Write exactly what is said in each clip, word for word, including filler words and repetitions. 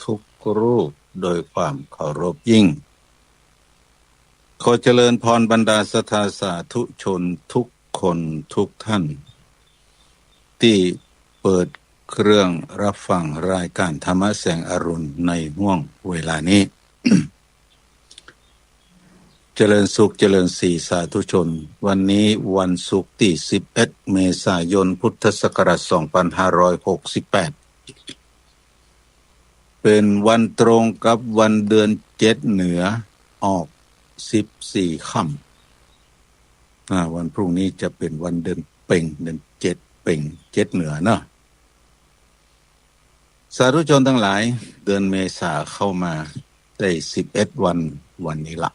ทุกรูปโดยความเคารพยิ่ง ขอเจริญพรบรรดาศรัทธาสาธุชนทุกคนทุกท่าน ตี้เปิดเครื่องรับฟังรายการธรรมะแสงอรุณในห้วงเวลานี้ เจริญสุขเจริญศรีสาธุชน วันนี้วันศุกร์ตี้สิบเอ็ดเมษายนพุทธศักราชสองปันห้าร้อยหกสิบแปด เป๋นวันตรงกับวันเดือนเจ็ดเหนือออกสิบสี่ค่ำ อ่า วันพรุ่งนี้จะเป๋นวันเดือนเป็ง เดือนเจ็ดเป็ง เจ็ดเหนือเนาะ สาธุชนตังหลาย เดือนเมษาเข้ามาได้สิบเอ็ดวัน วันนี้ละ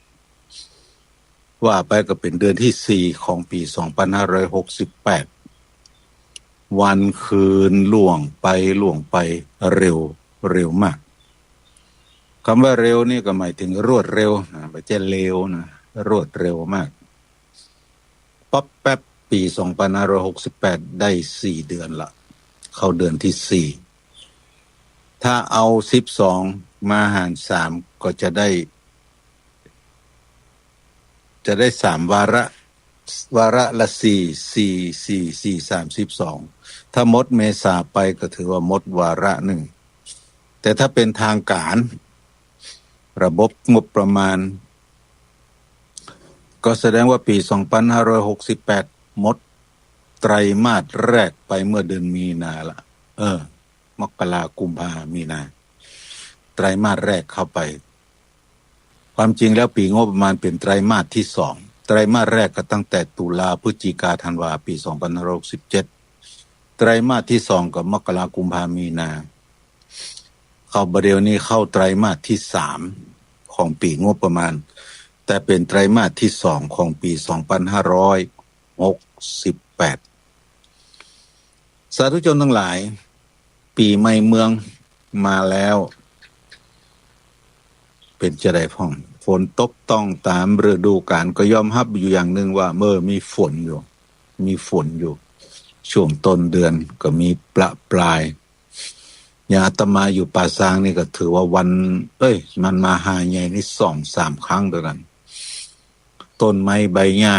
ว่าไปก็เป๋นเดือนตี้สี่ของปี๋สองปันห้าร้อยหกสิบแปด วันคืนล่วงไปล่วงไปเร็ว เร็วมาก กำว่าเร็วนี่ก็หมายเถิงรวดเร็วนะ บ่ใจ้เลวนะ รวดเร็วมาก ปั๊บแป๊บ ปี๋สองปันห้าร้อยหกสิบแปดได้สี่เดือนละ เข้าเดือนตี้สี่ ถ้าเอาสิบสองมาหารสามก็จะได้ จะได้สามวาระ วาระละสี่ สี่ สี่ สี่ สาม สิบสอง ถ้าหมดเมษาไปก็ถือว่าหมดวาระนึ่ง แต่ถ้าเป๋นทางก๋าน ระบบงบประมาณ ก็แสดงว่าปี๋สองปันห้าร้อยหกสิบแปดหมดไตรมาสแรกไปเมื่อเดือนมีนาละ เออ มกรา กุมภา มีนา ไตรมาสแรกเข้าไป ความจริงแล้วปี๋งบประมาณเป๋นไตรมาสตี้สอง ไตรมาสแรกก็ตั้งแต่ตุลา พฤศจิกา ธันวา ปี๋สองปันห้าร้อยหกสิบเจ็ด ไตรมาสตี้สองก็มกรา กุมภา มีนา เข้าบ่าเดี่ยวนี้เข้าไตรมาสตี้สามของปี๋งบประมาณ แต่เป๋นไตรมาสตี้สองของปี๋สองปันห้าร้อยหกสิบแปด สาธุชนตังหลาย ปี๋ใหม่เมืองมาแล้ว เป๋นจาใดพ่อง ฝนตกต้องต๋ามฤดูก๋าล ก็ยอมฮับอยู่อย่างนึ่งว่า เออ มีฝนอยู่ มีฝนอยู่ ช่วงต้นเดือนก็มีประปราย อย่างอาตมาอยู่ป่าซางนี่ก็ถือว่าวัน เอ้ย มันมาหาใหญ่นี่สองสามครั้งเดียวกั๋น ต้นไม้ใบหญ้า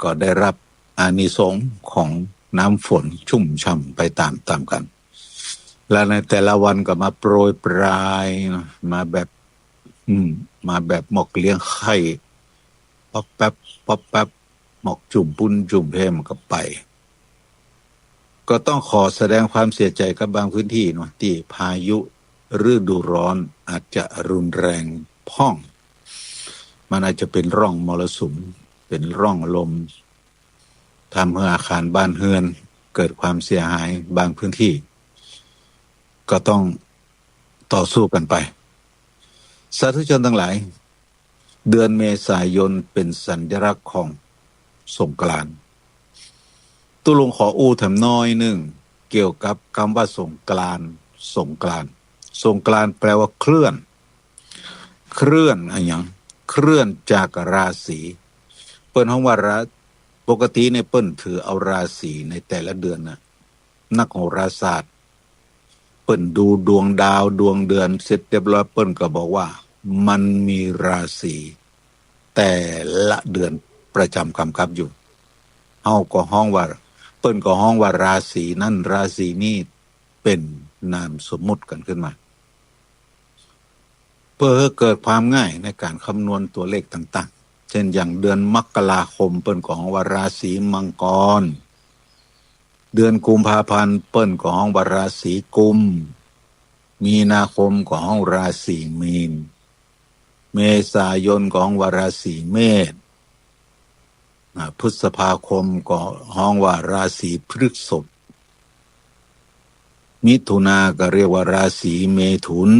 ก็ได้ฮับอานิสงส์ของน้ำฝนชุ่มฉ่ำไปต๋ามๆ กั๋น แล้วในแต่ละวันก็มาโปรยปรายนะ มาแบบ อืม มาแบบหมอกเลี้ยงไข่ ป๊อบแป๊บ ป๊อบแป๊บ หมอกจุ่มปุ้นจุ่มเพมันก็ไป ก็ต้องขอแสดงความเสียใจ๋กับบางพื้นตี้เนาะ ตี้พายุฤดูร้อนอาจจะรุนแรงพ่อง มันอาจจะเป๋นร่องมรสุม เป๋นร่องลม ทำหื้ออาคารบ้านเฮือนเกิดความเสียหายบางพื้นตี้ ก็ต้องต่อสู้กั๋นไป สาธุชนตังหลาย เดือนเมษายนเป๋นสัญลักษณ์ของสงกรานต์ ตุ๊ลุงขออู้แถมน้อยนึ่ง เกี่ยวกับกำว่าสงกรานต์ สงกรานต์ สงกรานต์แปลว่าเคลื่อน เคลื่อนอะหยัง เคลื่อนจากราศี เปิ้นฮ้องว่ารา ปกติเนี่ยเปิ้นถือเอาราศีในแต่ละเดือนน่ะ นักโหราศาสตร์ เปิ้นดูดวงดาวดวงเดือนเสร็จเรียบร้อย เปิ้นก็บอกว่ามันมีราศีแต่ละเดือนประจ๋ำกำกับอยู่ เฮาก็ฮ้องว่า เปิ้นก็ฮ้องว่าราศีนั้นราศีนี้ เป๋นนามสมมุติกั๋นขึ้นมา เปื้อหื้อเกิดความง่ายในก๋านคำนวณตั๋วเลขต่างๆ เจ้นอย่างเดือนมกราคมเปิ้นก็ฮ้องว่าราศีมังกร เดือนกุมภาพันธ์เปิ้นก็ฮ้องว่าราศีกุม มีนาคมก็ฮ้องราศีมีน เมษายนก็ฮ้องว่าราศีเมษ อ่า พฤษภาคมก็ฮ้องว่าราศีพฤษภ มิถุนาก็เรียกว่าราศีเมถุน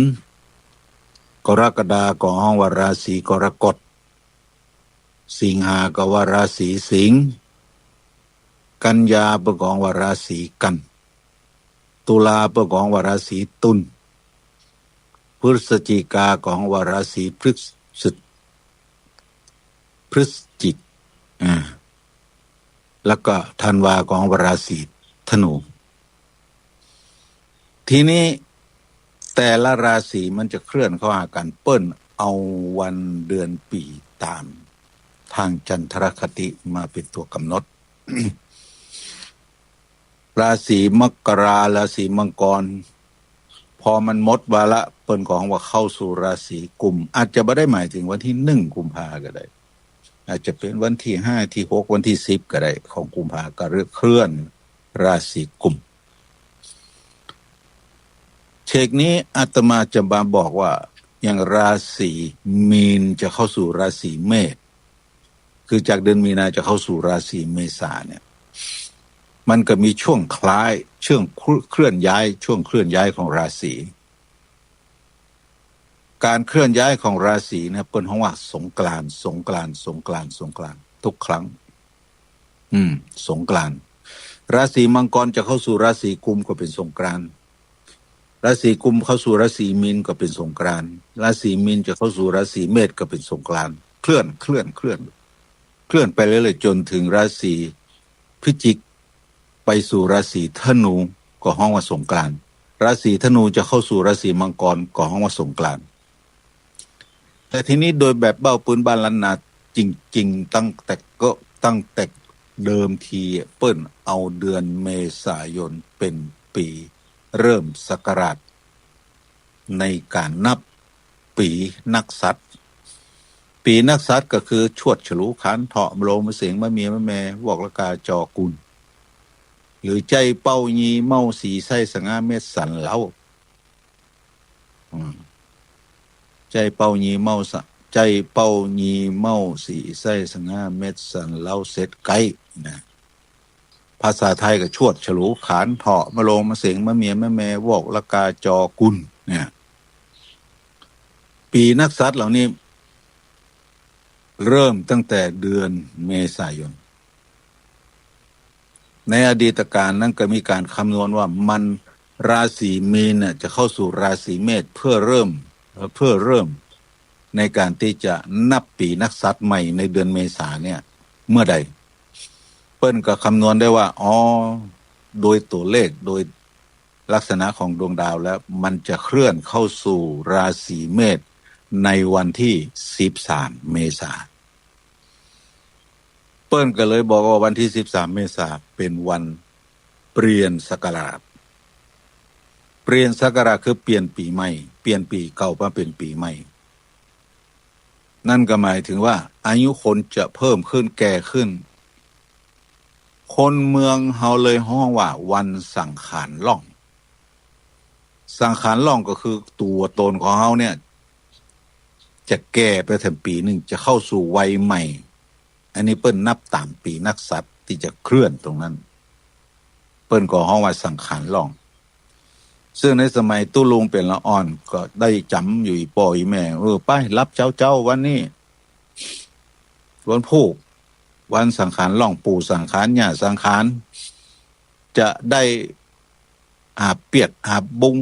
กรกฎาก็ฮ้องว่าราศีกรกฎ สิงหาก็ว่าราศีสิงห์ กันยาเปิ้นก็ฮ้องว่าราศีกัน ตุลาเปิ้นก็ฮ้องว่าราศีตุล พฤศจิกาก็ฮ้องว่าราศีพฤศ พฤศจิก อ่า แล้วก็ธันวาก็ฮ้องว่าราศีธนู ทีนี้ แต่ละราศีมันจะเคลื่อนเข้าหากั๋น เปิ้นเอาวันเดือนปี๋ต๋ามทางจันทรคติมาเป๋นตั๋วก๋ำหนด ราศีมกรา ราศีมังกร พอมันหมดวาระ เปิ้นก็ฮ้องว่าเข้าสู่ราศีกุม อาจจะบ่ได้หมายเถิงวันตี้หนึ่งกุมภาก็ได้ อาจจะเป๋นวันตี้ห้า ตี้หก วันตี้สิบก็ได้ ของกุมภา ก็เริ่มเคลื่อนราศีกุม เฉกนี้อาตมาจะมาบอกว่า อย่างราศีมีนจะเข้าสู่ราศีเมษ คือจากเดือนมีนาจะเข้าสู่ราศีเมษาเนี่ย มันก็มีช่วงคล้าย ช่วงเคลื่อนย้าย ช่วงเคลื่อนย้ายของราศี ก๋านเคลื่อนย้ายของราศีเนี่ย เปิ้นฮ้องว่าสงกรานต์ สงกรานต์ สงกรานต์ สงกรานต์ ทุกครั้ง อืม สงกรานต์ ราศีมังกรจะเข้าสู่ราศีกุมก็เป๋นสงกรานต์ ราศีกุมเข้าสู่ราศีมีนก็เป๋นสงกรานต์ ราศีมีนจะเข้าสู่ราศีเมษก็เป๋นสงกรานต์ เคลื่อน เคลื่อน เคลื่อน เคลื่อนไปเรื่อยๆ จ๋นเถิงราศีพิจิก ไปสู่ราศีธนู ก็ฮ้องว่าสงกรานต์ ราศีธนูจะเข้าสู่ราศีมังกร ก็ฮ้องว่าสงกรานต์ แต่ทีนี้โดยแบบเบ้าปื๊นบ้านล้านนาจริงๆ ตั้งแต่ก็ ตั้งแต่เดิมทีเปิ้นเอาเดือนเมษายนเป๋นปี๋เริ่มศักราช ในก๋านนับปี๋นักษัตริย์ ปี๋นักษัตริย์ก็คือ ชวด ฉลู ขาน เถาะ มะโรง มะเสง มะเมีย มะแม วอก ละกา จอ กุล หรือ ใจ้ เป้า ยี เม้า สี ไส้ สะง้า เม็ด สัน เล้า อืม ใจ้ เป้า ยี เม้า สะ ใจ้ เป้า ยี เม้า สี ไส้ สะง้า เม็ด สัน เล้า เสร็จ ไก๊ นะ ภาษาไทยก็ ชวด ฉลู ขาน เถาะ มะโรง มะเสง มะเมีย มะแม วอก ละกา จอ กุล เนี่ย ปี๋นักษัตริย์เหล่านี้ เริ่มตั้งแต่เดือนเมษายน ในอดีตกาลนั้นก็มีก๋านคำนวณว่ามัน ราศีมีนเนี่ยจะเข้าสู่ราศีเมษ เพื่อเริ่ม เพื่อเริ่มในก๋านตี้จะนับปี๋นักษัตริย์ใหม่ในเดือนเมษาเนี่ย เมื่อใด เปิ้นก็คำนวณได้ว่า อ๋อ โดยตั๋วเลข โดยลักษณะของดวงดาวแล้ว มันจะเคลื่อนเข้าสู่ราศีเมษในวันตี้สิบสามเมษา เปิ้นก็เลยบอกว่าวันตี้สิบสามเมษาเป๋นวันเปลี่ยนศักราช เปลี่ยนศักราชคือเปลี่ยนปี๋ใหม่ เปลี่ยนปี๋เก่ามาเป๋นปี๋ใหม่ นั่นก็หมายถึงว่าอายุคนจะเพิ่มขึ้น แก่ขึ้น คนเมืองเฮาเลยฮ้องว่าวันสังขารล่อง สังขารล่องก็คือตั๋วตนของเฮาเนี่ย จะแก่ไปแถมปี๋นึ่ง จะเข้าสู่วัยใหม่ อันนี้เปิ้นนับต๋ามปี๋นักษัตริย์ตี้จะเคลื่อนตรงนั้น เปิ้นก็ฮ้องว่าสังขารล่อง ซึ่งในสมัยตุ๊ลุงเป๋นละอ่อนก็ได้จ๋ำอยู่ อี่ป้ออี่แม่ เออ ไป หลับเจ๊าๆ วันนี้ วันพูก วันสังขารล่อง ปู่สังขาร ย่าสังขาร จะได้หาบเปียดหาบบุง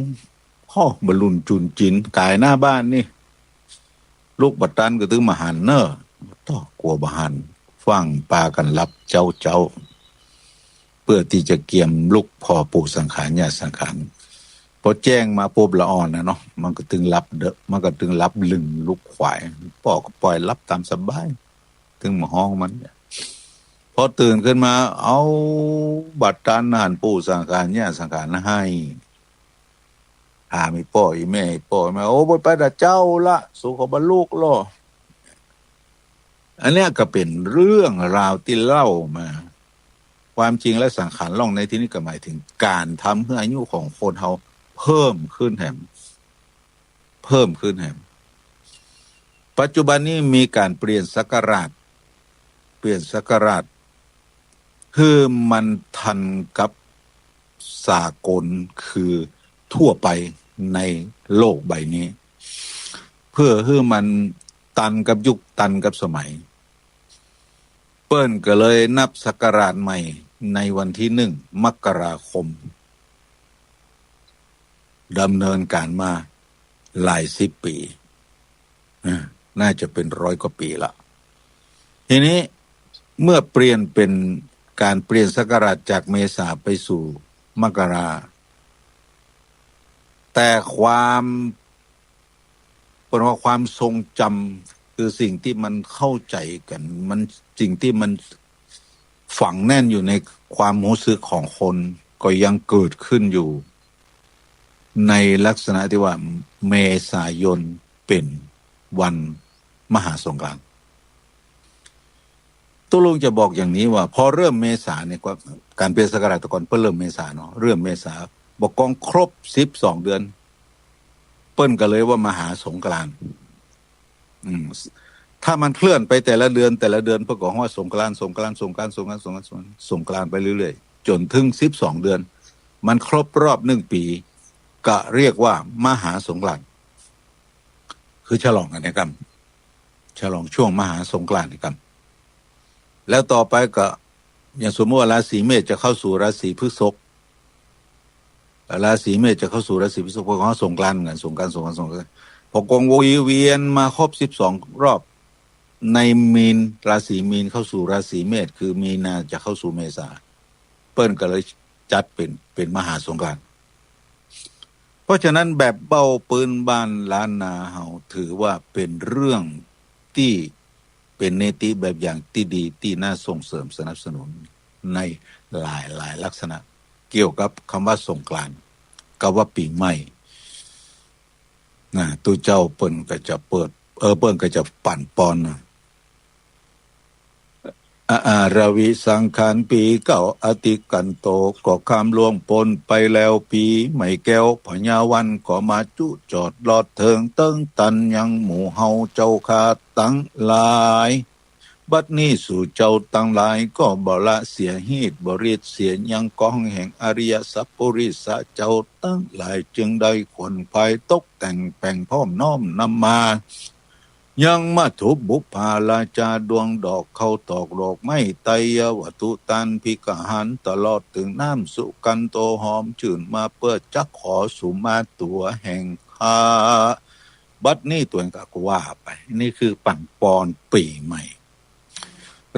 ฮ้อ บ่าลุ่นจุนจิ๋น ก๋ายหน้าบ้านนี่ ลุกบ่ตันก็ตึงบ่หันเน่อ ต้อ กั๋วบ่หัน ฟั่งปากั๋นหลับเจ๊าๆ เปื้อตี้จะเกียมลุกผ่อปู่สังขาร ย่าสังขาร ปอแจ้งมาปุ๊บละอ่อนน่ะเนาะ มันก็ตึงหลับเด้อ มันก็ตึงหลับลึงลุกขวาย ป้อก็ป่อยหลับต๋ามสบาย ตึงบ่ฮ้องมัน ปอตื่นขึ้นมา เอ้า บ่ตันหันปู่สังขาร ย่าสังขารไห้ ถามอี่ป้ออี่แม่ อี่ป้ออี่แม่ โอ้ บ่ไปตาเจ๊าละ สูเขาบ่ลุกลอ อันเนี้ยก็เป๋นเรื่องราวตี้เล่ามา ความจริงแล้วสังขารล่องในตี้นี้ก็หมายเถิงก๋านทำหื้ออายุของคนเฮาเพิ่มขึ้นแหม เพิ่มขึ้นแหม ปัจจุบันนี้มีก๋านเปลี่ยนศักราช เปลี่ยนศักราช หื้อมันตันกับสากล คือทั่วไปในโลกใบนี้ เพื่อหื้อมันตันกับยุคตันกับสมัย เปิ้นก็เลยนับศักราชใหม่ในวันตี้หนึ่งมกราคม ดำเนินก๋านมาหลายสิบปี๋ อ่า น่าจะเป๋นร้อยกว่าปี๋ละ ทีนี้เมื่อเปลี่ยนเป๋นก๋านเปลี่ยนศักราชจากเมษาไปสู่มกรา แต่ความ เปิ้นว่าความทรงจ๋ำ คือสิ่งตี้มันเข้าใจ๋กั๋น มัน สิ่งตี้มันฝังแน่นอยู่ในความฮู้สึกของคน ก็ยังเกิดขึ้นอยู่ ในลักษณะตี้ว่าเมษายนเป๋นวันมหาสงกรานต์ ตุ๊ลุงจะบอกอย่างนี้ว่า พอเริ่มเมษาเนี่ย ก็ก๋านเปลี่ยนศักราชตะก่อนเปิ้นเริ่มเมษาเนาะ เริ่มเมษา บ่ากองครบสิบสองเดือน เปิ้นก็เลยว่ามหาสงกรานต์ อืม ถ้ามันเคลื่อนไปแต่ละเดือน แต่ละเดือน เปิ้นก็ฮ้องว่าสงกรานต์ สงกรานต์ สงกรานต์ สงกรานต์ สงกรานต์ สงกรานต์ สงกรานต์ไปเรื่อยๆ จ๋นเถิงสิบสองเดือน มันครบรอบหนึ่งปี๋ ก็เรียกว่ามหาสงกรานต์ คือฉลองกั๋นในกำ ฉลองช่วงมหาสงกรานต์ในกำ แล้วต่อไปก็ อย่างสมมุติว่าราศีเมษจะเข้าสู่ราศีพฤษภ ราศีเมษจะเข้าสู่ราศีพฤษภ เปิ้นก็ฮ้องสงกรานต์กั๋น สงกรานต์ สงกรานต์ สงกรานต์ พอกงเวียนมาครบสิบสองรอบ ในมีน ราศีมีนเข้าสู่ราศีเมษ คือมีนาจะเข้าสู่เมษา เปิ้นก็เลยจัดเป๋น เป๋นมหาสงกรานต์ เพราะฉะนั้นแบบเบ้าปื้นบ้านล้านนาเฮา ถือว่าเป๋นเรื่องตี้เป๋นนิติแบบอย่างตี้ดี ตี้น่าส่งเสริมสนับสนุนในหลายๆ ลักษณะ เกี่ยวกับกำว่าสงกรานต์ กำว่าปี๋ใหม่ นะ ตุ๊เจ้าเปิ้นก็จะเปิด เออ เปิ้นก็จะปั่นปอนนะ อาอา รวิสังขารปี๋เก๊าอติกันโต ก็ข้ามล่วงป๊นไปแล้ว ปี๋ใหม่แก๊วพญาวัน ก็มาจุจอดลอดเถิงเติ๊งตันยังหมู่เฮาเจ้าข้าตังหลาย บัดนี้สู่เจ้าตังหลายก็บ่ละเสียฮีต บ่ริดเสียยังก้องแห่งอริยสัพปุริสะเจ้าตังหลาย จึงได้ขวนขวายตกแต่งแป๋งพร้อมน้อมนำมา ยังมัทธุบุปผาราจาดวงดอกข้าวตอกดอกไม้ไตรยวัตถุตานภิกขาหาร ตลอดเถิงน้ำสุกันโตหอมชื่นมา เปื้อจักขอสุมาตั๋วแห่งข้า บัดนี้ตั๋วเองก็ว่าไป นี่คือปั่นปอนปี๋ใหม่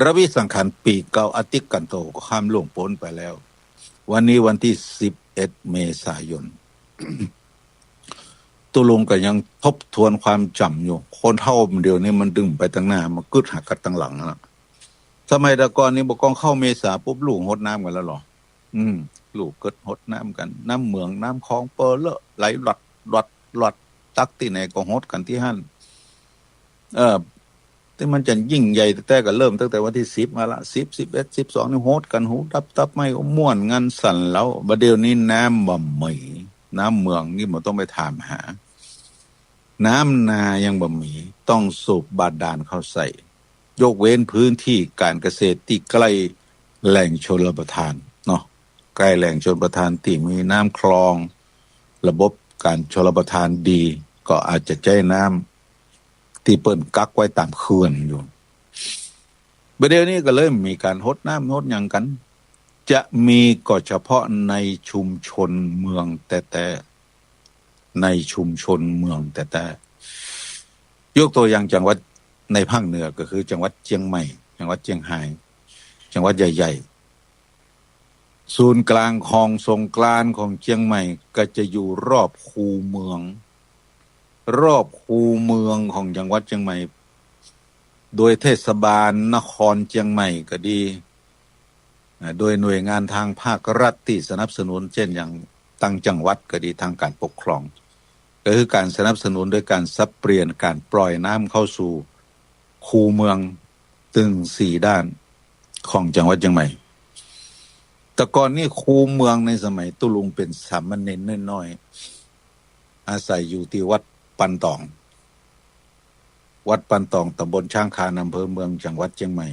รวิสังขารปี๋เก๊าอติกันโต ก็ข้ามล่วงป๊นไปแล้ว วันนี้วันตี้สิบเอ็ดเมษายน ตุ๊ลุงก็ยังทบทวนความจ๋ำอยู่ คนเฒ่าเดี๋ยวนี้มันดึงไปตังหน้า มันกึ๊ดหากัดตังหลังแล้ว สมัยตะก่อนนี่บ่ากองเข้าเมษาปุ๊บ ลูกหดน้ำกั๋นแล้วเหรอ อืม ลูกเกิดหดน้ำกั๋น น้ำเหมืองน้ำคลองเปอเลอะไหลหลอดหลอดหลอด ตักตี้ไหนก็หดกั๋นตี้หั้น เออ ตี้มันจะยิ่งใหญ่แต๊ๆ ก็เริ่มตั้งแต่วันตี้สิบมาละ สิบ สิบเอ็ด สิบสอง นี่หดกั๋นหูดับตับไหม้ ม่วนงันสันแล้ว บ่าเดี่ยวนี้น้ำบ่มี น้ำเหมืองนี่บ่ต้องไปถามหา น้ำนายังบ่มี ต้องสูบบาดาลเข้าใส่ ยกเว้นพื้นที่การเกษตรตี้ใก้แหล่งชลประทานเนาะ ใก้แหล่งชลประทานตี้มีน้ำคลอง ระบบการชลประทานดี ก็อาจจะใจ๊น้ำตี้เปิ้นกักไว้ต๋ามเขื่อนอยู่ บ่าเดี่ยวนี้ก็เลยมีก๋านหดน้ำหดหยังกั๋น จะมีก็เฉพาะในชุมชนเมืองแต๊ๆ ในชุมชนเมืองแต๊ๆ ยกตั๋วอย่างจังหวัดในภาคเหนือก็คือจังหวัดเจียงใหม่ จังหวัดเจียงฮาย จังหวัดใหญ่ๆ ศูนย์กลางของสงกรานต์ของเจียงใหม่ก็จะอยู่รอบคูเมือง รอบคูเมืองของจังหวัดเจียงใหม่ โดยเทศบาลนครเจียงใหม่ก็ดี อ่า โดยหน่วยงานตางภาครัฐตี้สนับสนุน เจ้นอย่างตางจังหวัดก็ดี ตางก๋านปกครอง ก็คือก๋านสนับสนุนโดยก๋านสับเปลี่ยนก๋านปล่อยน้ำเข้าสู่คูเมืองตึงสี่ด้านของจังหวัดเจียงใหม่ แต่ก่อนนี่คูเมืองในสมัยตุ๊ลุงเป๋นสามเณรน้อยๆ อาศัยอยู่ตี้วัดปันตอง วัดปันตอง ต๋ำบลช้างคาน อำเภอเมือง จังหวัดเจียงใหม่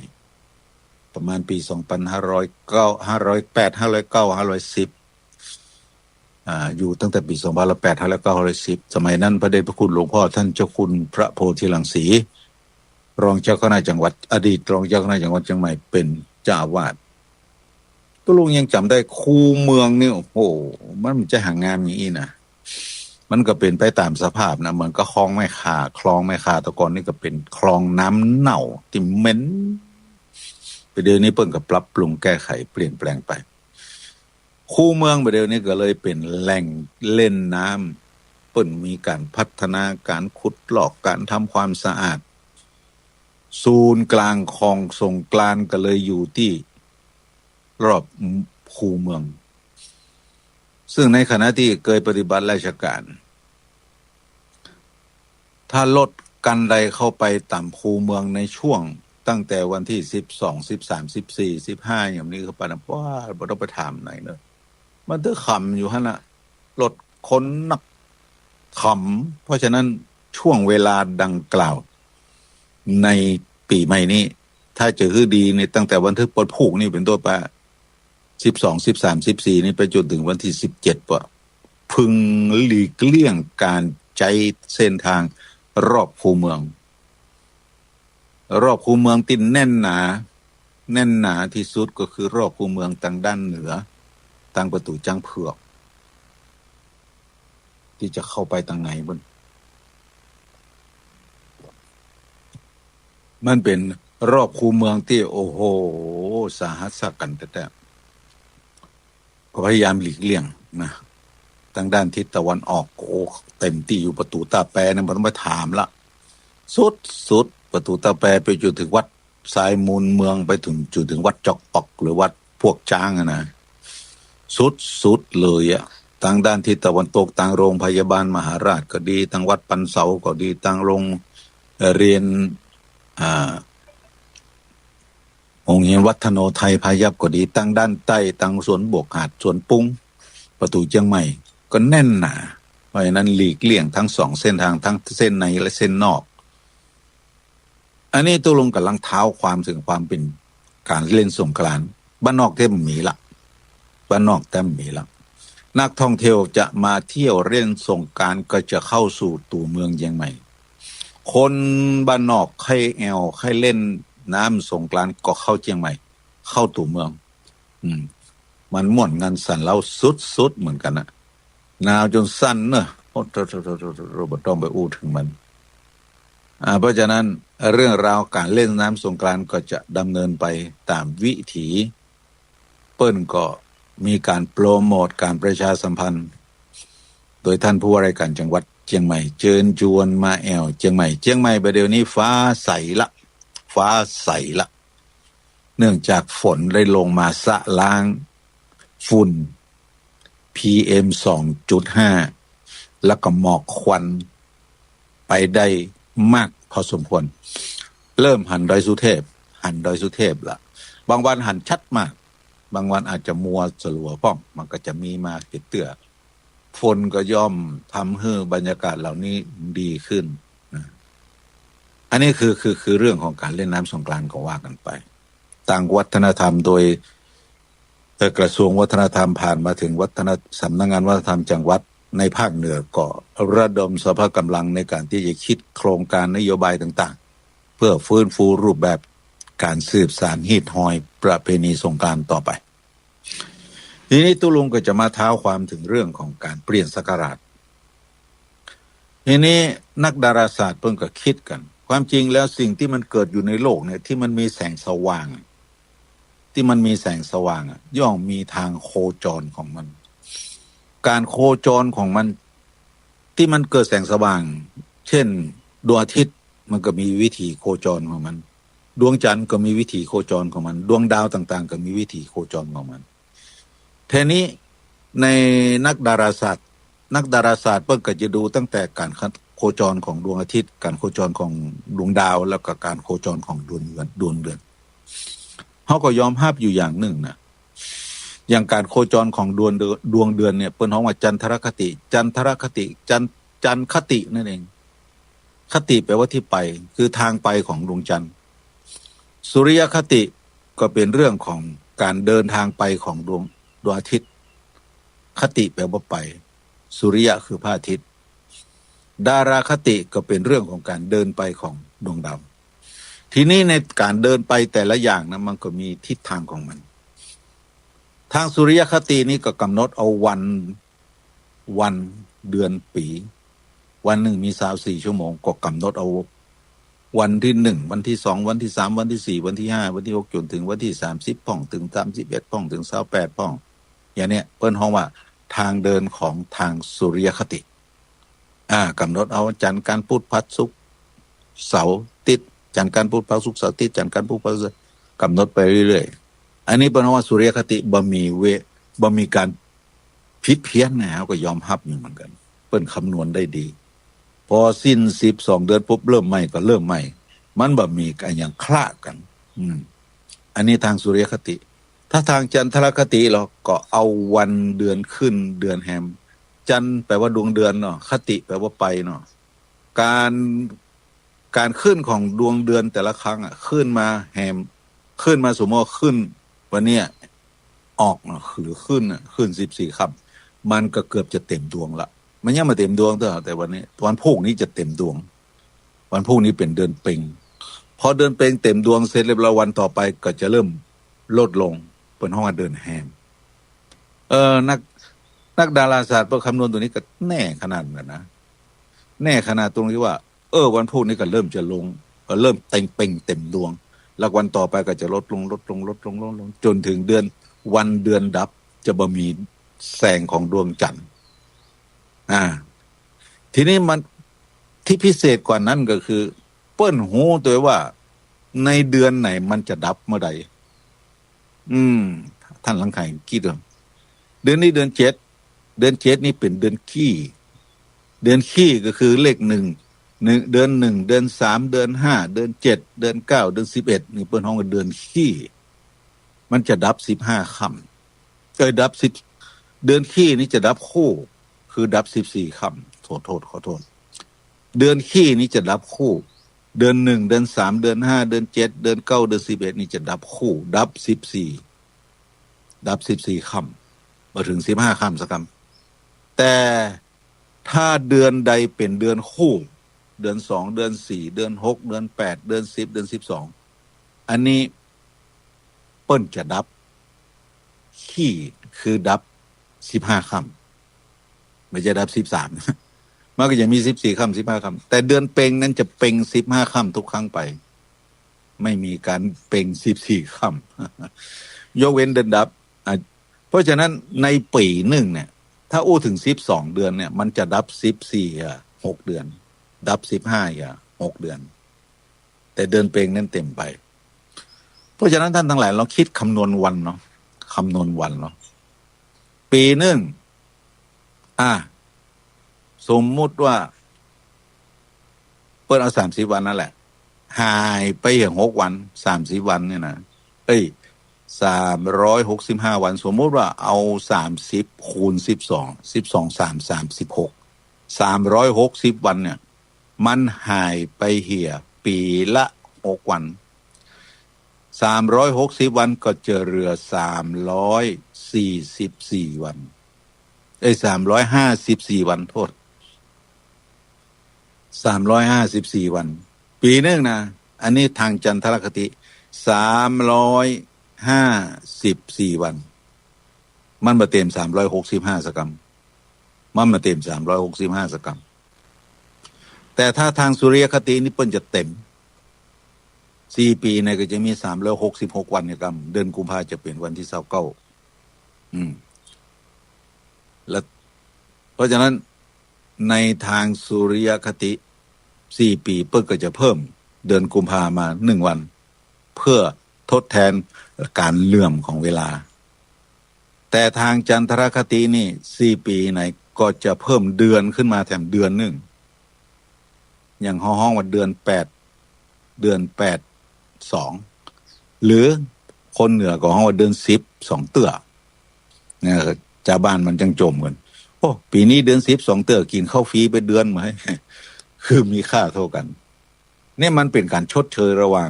ประมาณปี๋สองปันห้าร้อยเก้า ห้าร้อยแปด ห้าร้อยเก้า ห้าร้อยสิบ อ่า อยู่ตั้งแต่ปี๋สองปันห้าร้อยแปด ห้าร้อยเก้า ห้าร้อยสิบ สมัยนั้นพระเดชพระคุณหลวงพ่อต้านเจ้าคุณพระโพธิรังสี รองเจ้าคณะจังหวัด อดีตรองเจ้าคณะจังหวัดเจียงใหม่เป๋นเจ้าอาวาส ตุ๊ลุงยังจ๋ำได้ คูเมืองนี่ โอ้โห มันบ่ใจ้หางามอย่างอี้นะ มันก็เป๋นไปต๋ามสภาพนะ เหมือนกับคลองแม่ข่า คลองแม่ข่าแต่ก่อนนี่ก็เป๋นคลองน้ำเน่าตี้เหม็น บ่าเดี่ยวนี้เปิ้นก็ปรับปรุงแก้ไขเปลี่ยนแปลงไป คูเมืองบ่าเดี่ยวนี้ก็เลยเป๋นแหล่งเล่นน้ ปิ้นมีก๋านพัฒนา ก๋านขุดลอก ก๋านทำความสะอาด ศูนย์กลางของสงกรานต์ก็เลยอยู่ตี้รอบคูเมือง ซึ่งในขณะตี้เกยปฏิบัติราชก๋าน ถ้ารถคันใดเข้าไปต๋ามคูเมืองในช่วงตั้งแต่วันตี้สิบสอง สิบสาม สิบสี่ สิบห้า อย่างนี้เข้าไปนะ ป๊าด บ่ต้องไปถามไหนเนอะ มันตึงขำอยู่หั้นน่ะ รถคนนักขำ เพราะฉะนั้นช่วงเวลาดังกล่าวในปี๋ใหม่นี้ ถ้าจะหื้อดีนี่ ตั้งแต่วันตี้ปดผูกนี่เป๋นต้นไป สิบสอง สิบสาม สิบสี่ นี่ไปจ๋นเถิงวันตี้สิบเจ็ด ปะ พึงหลีกเลี่ยงก๋านใจ๊เส้นตางรอบคูเมือง รอบคูเมืองตี้แน่นหนา แน่นหนาตี้สุดก็คือรอบคูเมืองตางด้านเหนือ ตางประตู๋จ๊างเผือก ตี้จะเข้าไปตางในบุ้น มันเป๋นรอบคูเมืองตี้ โอ้โห สาหัสสากั๋นแต๊ๆ ก็พยายามหลีกเลี่ยงนะ ตางด้านทิศตะวันออก โอ้ เต็มตี้อยู่ ประตู๋ต้าแปนะ บ่ต้องไปถามละ สุดๆ ประตู๋ต้าแปไปจ๋นเถิงวัด ซ้ายมูลเมืองไปเถิง จ๋นเถิงวัดจอกปอก หรือวัดพวกจ๊างอะนะ สุดๆ เลยอะ ตางด้านทิศตะวันตก ตางโรงพยาบาลมหาราชก็ดี ตางวัดปันเสาก็ดี ตางโรงเรียน อ่า โฮงเฮียนวัฒโนไทยพายัพก็ดี ตางด้านใต้ ตางสวนบวก หาดสวนปุ้ง ประตู๋เจียงใหม่ ก็แน่นหนา เพราะฉะนั้นหลีกเลี่ยงทั้งสองเส้นตาง ทั้งเส้นในและเส้นนอก อันนี้ตุ๊ลุงก่ำลังเท้าความเถิงความเป๋นก๋านเล่นสงกรานต์ บ้านนอกแต๊บ่มีละ บ้านนอกแต๊บ่มีละ นักท่องเที่ยวจะมาเที่ยวเล่นสงกรานต์ก็จะเข้าสู่ตั๋วเมืองเจียงใหม่ คนบ้านนอกใค่แอ่วใค่เล่นน้ำสงกรานต์ก็เข้าเจียงใหม่ เข้าตั๋วเมือง อืม มันม่วนงันสันเล้าสุดๆ เหมือนกั๋นนะ หนาวจ๋นสั่นเนอะ โอ้โธ่ๆๆๆ บ่ต้องไปอู้เถิงมัน อ่า เพราะฉะนั้นเรื่องราวก๋านเล่นน้ำสงกรานต์ก็จะดำเนินไปต๋ามวิถี เปิ้นก็มีก๋านโปรโมท ก๋านประชาสัมพันธ์ โดยท่านผู้ว่าราชการจังหวัดเจียงใหม่ เจิญจวนมาแอ่วเจียงใหม่ เจียงใหม่บ่าเดี่ยวนี้ฟ้าใสละ ฟ้าใสละ เนื่องจากฝนได้ลงมาชะล้างฝุ่น พีเอ็ม สองจุดห้า แล้วก็หมอกควันไปได้มากพอสมควร เริ่มหันดอยสุเทพ หันดอยสุเทพละ บางวันหันชัดมาก บางวันอาจจะมัวสลัวพ่อง มันก็จะมีมาเตื้อๆ ฝนก็ย่อมทำหื้อบรรยากาศเหล่านี้ดีขึ้นนะ อันนี้คือ คือ คือเรื่องของก๋านเล่นน้ำสงกรานต์ก็ว่ากั๋นไป ตางวัฒนธรรมโดย เอ่อ กระทรวงวัฒนธรรมผ่านมาเถิงวัฒน สำนักงานวัฒนธรรมจังหวัดในภาคเหนือก็ระดมสรรพกำลังในก๋านตี้จะคิดโครงก๋านนโยบายต่างๆ เพื่อฟื้นฟูรูปแบบก๋านสืบสานฮีตฮอยประเพณีสงกรานต์ต่อไป ทีนี้ตุ๊ลุงก็จะมาเท้าความเถิงเรื่องของก๋านเปลี่ยนศักราช ทีนี้นักดาราศาสตร์เปิ้นก็คิดกั๋น ความจริงแล้วสิ่งตี้มันเกิดอยู่ในโลกเนี่ย ตี้มันมีแสงสว่าง ตี้มันมีแสงสว่างอะ ย่อมมีตางโคจรของมัน ก๋านโคจรของมัน ตี้มันเกิดแสงสว่าง เจ้นดวงอาทิตย์มันก็มีวิถีโคจรของมัน ดวงจันทร์ก็มีวิถีโคจรของมัน ดวงดาวต่างๆ ก็มีวิถีโคจรของมัน ทีนี้ในนักดาราศาสตร์ นักดาราศาสตร์เปิ้นก็จะดูตั้งแต่ก๋านโคจรของดวงอาทิตย์ ก๋านโคจรของดวงดาว แล้วก็ก๋านโคจรของดวงเดือน ดวงเดือน เฮาก็ยอมฮับอยู่อย่างนึ่งนะ อย่างก๋านโคจรของดวงเดือน ดวงเดือนเนี่ย เปิ้นฮ้องว่าจันทรคติ จันทรคติ จัน จันทรคตินั่นเอง คติแปลว่าตี้ไป คือตางไปของดวงจันทร์ สุริยคติก็เป๋นเรื่องของก๋านเดินตางไปของดวง ดวงอาทิตย์ คติแปลว่าไป สุริยะคือพระอาทิตย์ ดาราคติก็เป๋นเรื่องของก๋านเดินไปของดวงดาว ทีนี้ในก๋านเดินไปแต่ละอย่างนะ มันก็มีทิศตางของมัน ตางสุริยคตินี่ก็ก๋ำหนดเอาวัน วัน เดือน ปี๋ วันนึ่งมีซาวสี่ชั่วโมง ก็ก๋ำหนดเอาวันตี้หนึ่ง วันตี้สอง วันตี้สาม วันตี้สี่ วันตี้ห้า วันตี้หก จ๋นเถิงวันตี้สามสิบพ่อง เถิงสามสิบเอ็ดพ่อง เถิงซาวแปดพ่อง อย่างเนี้ย เปิ้นฮ้องว่าตางเดินของตางสุริยคติ อ่า ก๋ำหนดเอาจันทร์ อังคาร พุธ พฤหัส ศุกร์ เสาร์ อาทิตย์ จันทร์ อังคาร พุธ พฤหัส ศุกร์ เสาร์ อาทิตย์ จันทร์ อังคาร พุธ พฤหัส ศุกร์ เสาร์ อาทิตย์ ก๋ำหนดไปเรื่อยๆ อันนี้เปิ้นฮ้องว่าสุริยคติ บ่มีเว บ่มีก๋านผิดเพี้ยนนะ เฮาก็ยอมฮับอยู่เหมือนกั๋น เปิ้นคำนวณได้ดี พอสิ้นสิบสองเดือนปุ๊บ เริ่มใหม่ก็เริ่มใหม่ มันบ่มีอะหยังคละกั๋น อืม อันนี้ตางสุริยคติ ถ้าตางจันทรคติลอก็เอาวันเดือนขึ้นเดือนแฮม จันทร์แปลว่าดวงเดือนเนาะ คติแปลว่าไปเนาะ ก๋าน ก๋านขึ้นของดวงเดือนแต่ละครั้งอะ ขึ้นมาแฮม ขึ้นมา สมมุติว่าขึ้นวันเนี้ย ออกเนาะ หรือขึ้นอะ ขึ้นสิบสี่ค่ำ มันก็เกือบจะเต็มดวงละ มันยังบ่เต็มดวงเตื้อ แต่วันนี้ วันพูกนี้จะเต็มดวง วันพูกนี้เป๋นเดือนเป็ง พอเดือนเป็งเต็มดวงเสร็จเรียบร้อย วันต่อไปก็จะเริ่มลดลง เปิ้นฮ้องว่าเดือนแฮม เออ นัก นักดาราศาสตร์เปิ้นคำนวณตั๋วนี้ก็แน่ขนาดนั้นนะ แน่ขนาดตรงตี้ว่า เออ วันพูกนี้ก็เริ่มจะลง ก็เริ่มเต็ม เป็งเต็มดวง แล้ววันต่อไปก็จะลดลง ลดลง ลดลง ลดลง จ๋นเถิงเดือน วันเดือนดับ จะบ่มีแสงของดวงจันทร์ อ่า ทีนี้มัน ตี้พิเศษกว่านั้นก็คือ เปิ้นฮู้ตวยว่า ในเดือนไหนมันจะดับเมื่อใด อืม ต้านหลังใค่กึ๊ดเนาะ เดือนนี้เดือนเจ็ด เดือนเจ็ดนี่เป๋นเดือนขี้ เดือนขี้ก็คือเลขหนึ่ง หนึ่ง เดือนหนึ่ง เดือนสาม เดือนห้า เดือนเจ็ด เดือนเก้า เดือนสิบเอ็ด นี่เปิ้นฮ้องว่าเดือนขี้ มันจะดับสิบห้าค่ำ เอ้ย ดับสิบ เดือนขี้นี่จะดับคู่ คือดับสิบสี่ค่ำ โทษ โทษ ขอโทษ เดือนขี้นี่จะดับคู่ เดือนหนึ่ง เดือนสาม เดือนห้า เดือนเจ็ด เดือนเก้า เดือนสิบเอ็ด นี่จะดับคู่ ดับสิบสี่ ดับสิบสี่ค่ำ บ่เถิงสิบห้าค่ำสักกำ แต่ถ้าเดือนใดเป๋นเดือนคู่ เดือนสอง เดือนสี่ เดือนหก เดือนแปด เดือนสิบ เดือนสิบสอง อันนี้เปิ้นจะดับขี้ คือดับสิบห้าค่ำ บ่ใจ้ดับสิบสาม มันก็จะมีสิบสี่ค่ำ สิบห้าค่ำ แต่เดือนเป็งนั้นจะเป็งสิบห้าค่ำทุกครั้งไป ไม่มีก๋านเป็งสิบสี่ค่ำ ยกเว้นเดือนดับ อ่ะ เพราะฉะนั้นในปี๋นึ่งเนี่ย ถ้าอู้เถิงสิบสองเดือนเนี่ย มันจะดับสิบสี่ อ่ะ หกเดือน ดับสิบห้า อ่ะ หกเดือน แต่เดือนเป็งนั้นเต็มไป เพราะฉะนั้นต้านตังหลายลองกึ๊ดคำนวณวันเนาะ คำนวณวันเนาะ ปี๋นึ่ง อ่ะ สมมุติว่า เปิ้นเอาสามสิบวันนั่นแหละ หายไปเหียหกวัน สามสิบวันเนี่ยนะ เอ้ย สามร้อยหกสิบห้าวัน สมมุติว่าเอาสามสิบคูณสิบสอง สิบสองสาม สามสิบหก สามร้อยหกสิบวันเนี่ย มันหายไปเหียปี๋ละหกวัน สามร้อยหกสิบวันก็จะเหลือสามร้อยสี่สิบสี่วัน เอ้ย สามร้อยห้าสิบสี่วัน โทษ สามร้อยห้าสิบสี่วัน ปี๋นึ่งนะ อันนี้ตางจันทรคติ สามร้อยห้าสิบสี่วัน มันบ่เต๋มสามร้อยหกสิบห้าสักกำ มันบ่เต๋มสามร้อยหกสิบห้าสักกำ แต่ถ้าตางสุริยคตินี่เปิ้นจะเต๋ม สี่ปี๋เนี่ยก็จะมีสามร้อยหกสิบหกวันเนี่ยกำ เดือนกุมภาจะเป๋นวันตี้ซาวเก้า อืม และ เพราะฉะนั้นในตางสุริยคติ สี่ปี๋เปิ้นก็จะเพิ่มเดือนกุมภามาหนึ่งวัน เพื่อทดแทนก๋านเหลื่อมของเวลา แต่ตางจันทรคตินี่ สี่ปี๋ไหนก็จะเพิ่มเดือนขึ้นมาแถมเดือนนึ่ง อย่างเฮาฮ้องว่าเดือนแปด เดือนแปดสอง หรือคนเหนือก็ฮ้องว่าเดือนสิบสองเตื้อ เนี่ย จาวบ้านมันจั้งจ่มกั๋น โอ้ ปี๋นี้เดือนสิบสองเตื้อ กิ๋นข้าวฟรีไปเดือนเหมือน คือมีค่าเต้ากั๋น เนี่ยมันเป๋นก๋านชดเชยระหว่าง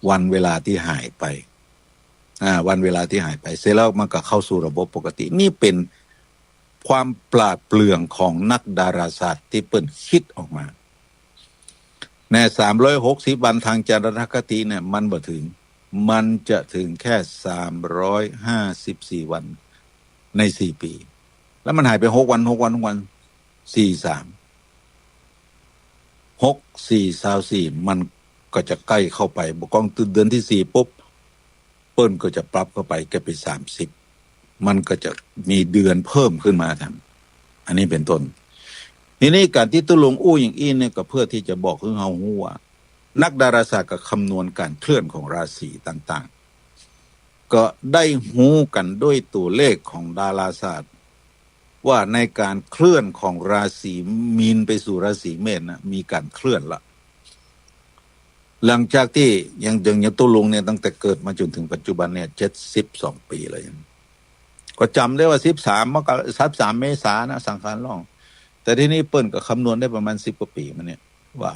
วันเวลาตี้หายไป อ่า วันเวลาตี้หายไป เสร็จแล้วมันก็เข้าสู่ระบบปกติ นี่เป๋นความปราดเปรื่องของนักดาราศาสตร์ตี้เปิ้นกึ๊ดออกมา ในสามร้อยหกสิบวันตางจันทรคติเนี่ย มันบ่เถิง มันจะเถิงแค่สามร้อยห้าสิบสี่วันในสี่ปี๋ แล้วมันหายไปหกวัน หกวัน หกวัน สี่ สาม หก สี่ ซาวสี่ มันก็จะใก้เข้าไป บ่ก้องเดือนตี้สี่ปุ๊บ เปิ้นก็จะปรับเข้าไป ก็เป๋นสามสิบ มันก็จะมีเดือนเพิ่มขึ้นมาแถม อันนี้เป๋นต้น ทีนี้ก๋านตี้ตุ๊ลุงอู้อย่างอี้เนี่ยก็เพื่อตี้จะบอกหื้อเฮาฮู้ว่า นักดาราศาสตร์ก็คำนวณก๋านเคลื่อนของราศีต่างๆ ก็ได้ฮู้กั๋นด้วยตั๋วเลขของดาราศาสตร์ ว่าในก๋านเคลื่อนของราศีมีนไปสู่ราศีเมษนะ มีก๋านเคลื่อนละ หลังจากตี้ยัง ยัง ยังตุ๊ลุงเนี่ยตั้งแต่เกิดมาจ๋นเถิงปัจจุบันเนี่ย เจ็ดสิบสองปี๋แล้ว ก็จ๋ำได้ว่าสิบสามมกรา สิบสามเมษานะ สังขารล่อง แต่ทีนี้เปิ้นก็คำนวณได้ประมาณสิบกว่าปี๋มาเนี่ย ว่า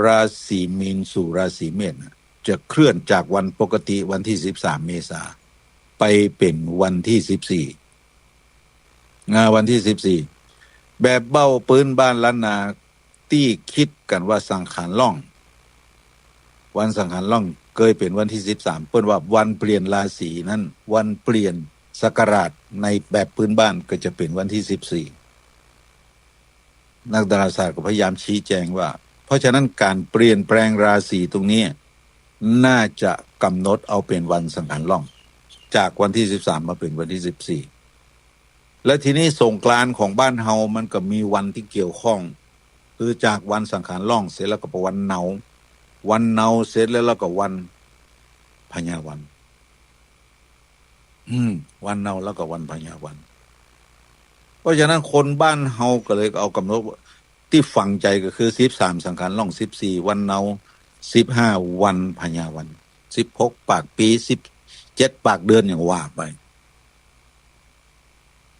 ราศีมีนสู่ราศีเมษนะ จะเคลื่อนจากวันปกติวันตี้สิบสามเมษา ไปเป๋นวันตี้สิบสี่ อ่า วันตี้สิบสี่ แบบเบ้าปื้นบ้านล้านนาตี้กึ๊ดกั๋นว่าสังขารล่อง วันสังขารล่องเกยเป๋นวันตี้สิบสาม เปิ้นว่าวันเปลี่ยนราศีนั้น วันเปลี่ยนศักราชในแบบปื้นบ้านก็จะเป๋นวันตี้สิบสี่ นักดาราศาสตร์ก็พยายามชี้แจ๋งว่า เพราะฉะนั้นก๋านเปลี่ยนแปลงราศีตรงนี้ น่าจะก๋ำหนดเอาเป๋นวันสังขารล่อง จากวันตี้สิบสามมาเป๋นวันตี้สิบสี่ และทีนี้สงกรานต์ของบ้านเฮามันก็มีวันตี้เกี่ยวข้อง คือจากวันสังขารล่องเสร็จแล้วก็ไปวันเนา วันเนาเสร็จแล้ว แล้วก็วันพญาวัน อืม วันเนาแล้วก็วันพญาวัน เพราะฉะนั้นคนบ้านเฮาก็เลยเอาก๋ำหนดตี้ฝังใจ๋ก็คือสิบสามสังขารล่อง สิบสี่วันเนา สิบห้าวันพญาวัน สิบหกปากปี๋ สิบเจ็ดปากเดือนอย่างว่าไป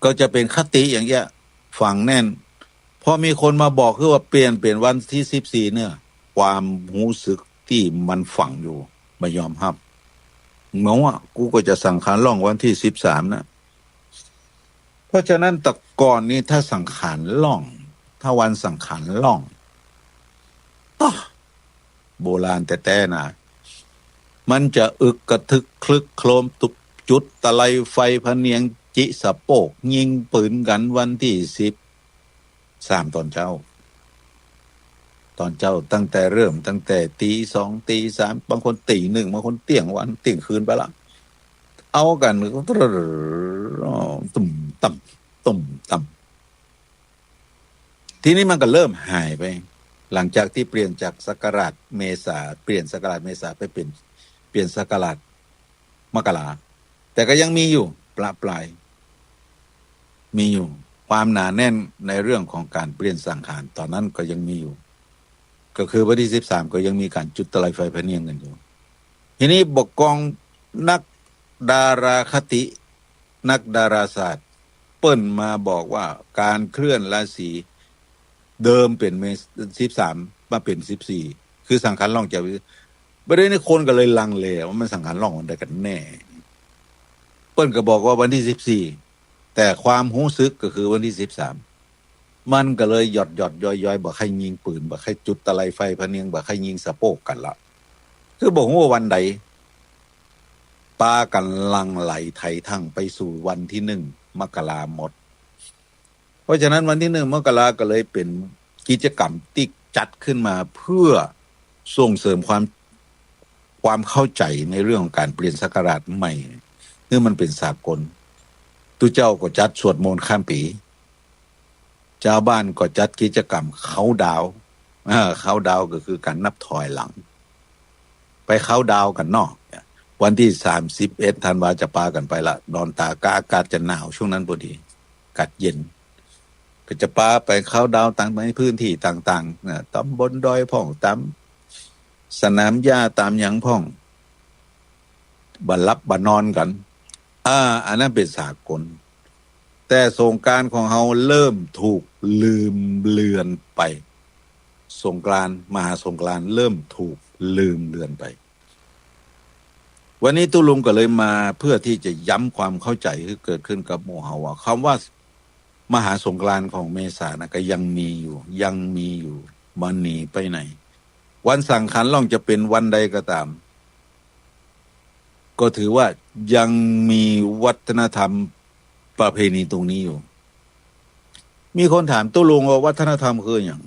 ก็จะเป๋นคติอย่างเงี้ย ฝังแน่น พอมีคนมาบอกคือว่าเปลี่ยนเป๋นวันตี้สิบสี่เนี่ย ความฮู้สึกตี้มันฝังอยู่ บ่ยอมฮับ เหมือนว่ากูก็จะสังขารล่องวันตี้สิบสามนะ เพราะฉะนั้นแต่ก่อนนี้ถ้าสังขารล่อง ถ้าวันสังขารล่อง ตะ โบราณแต๊ๆ นะ มันจะอึกกระทึกคลึกโครม จุดตะไลไฟพะเนียง จิสะโปก ยิงปืนกั๋นวันตี้สิบสามต๋อนเจ๊า ต๋อนเจ๊าตั้งแต่เริ่มตั้งแต่ตี๋สองตี๋สาม บางคนตี๋หนึ่ง บางคนเตี้ยงวันเตี้ยงคืนไปละ เอากั๋น ตุ้มตั้ม ตุ้มตั้ม ทีนี้มันก็เริ่มหายไป หลังจากตี้เปลี่ยนจากศักราชเมษา เปลี่ยนศักราชเมษาไปเป๋น เปลี่ยนศักราชมกรา แต่ก็ยังมีอยู่ประปราย มีอยู่ ความหนาแน่นในเรื่องของก๋านเปลี่ยนสังขารต๋อนนั้นก็ยังมีอยู่ ก็คือวันตี้สิบสามก็ยังมีก๋านจุดตะไลไฟพะเนียงกั๋นอยู่ ทีนี้บ่ากองนักดาราคติ นักดาราศาสตร์ เปิ้นมาบอกว่าก๋านเคลื่อนราศีเดิมเป๋นเมษ- สิบสาม มาเป๋นสิบสี่ คือสังขารล่องจาก บ่าเดี่ยวนี้คนก็เลยลังเลว่ามันสังขารล่องวันใดกั๋นแน่ เปิ้นก็บอกว่าวันตี้สิบสี่ แต่ความฮู้สึกก็คือวันตี้สิบสาม มันก็เลยหยอดๆ ย้อยๆ บ่ใค่ยิงปืน บ่ใค่จุดตะไลไฟพะเนียง บ่ใค่ยิงสะโปกกั๋นละ คือบ่ฮู้ว่าวันใด ปากั๋นหลั่งไหลไถถังไปสู่วันตี้หนึ่งมกราหมด เพราะฉะนั้นวันตี้หนึ่งมกราก็เลยเป๋นกิจกรรมตี้จัดขึ้นมาเพื่อส่งเสริมความ ความเข้าใจ๋ในเรื่องของก๋านเปลี่ยนศักราชใหม่ หื้อมันเป๋นสากล ตุ๊เจ้าก็จัดสวดมนต์ข้ามปี๋ จาวบ้านก็จัดกิจกรรมเคาน์ดาวน์ อ่า เคาน์ดาวน์ก็คือก๋านนับถอยหลัง ไปเคาน์ดาวน์กั๋นเนาะ วันตี้สามสิบเอ็ดธันวาจะปากั๋นไปละ ดอนตาดก็อากาศจะหนาวช่วงนั้นพอดี อากาศเย็น ก็จะปาไปเคาน์ดาวน์ต๋ามในพื้นตี้ต่างๆ นะ ต๋ามบนดอยพ่อง ต๋ามสนามหญ้า ต๋ามหยังพ่อง บ่หลับบ่นอนกั๋น อ่า อันนั้นเป๋นสากล แต่สงกรานต์ของเฮาเริ่มถูกลืมเลือนไป สงกรานต์ มหาสงกรานต์เริ่มถูกลืมเลือนไป วันนี้ตุ๊ลุงก็เลยมาเพื่อตี้จะย้ำความเข้าใจ๋หื้อเกิดขึ้นกับหมู่เฮาว่า กำว่ามหาสงกรานต์ของเมษานะ ก็ยังมีอยู่ ยังมีอยู่ บ่หนีไปไหน วันสังขารล่องจะเป๋นวันใดก็ต๋าม ก็ถือว่ายังมีวัฒนธรรมประเพณีตรงนี้อยู่ มีคนถามตุ๊ลุงว่าวัฒนธรรมคือหยัง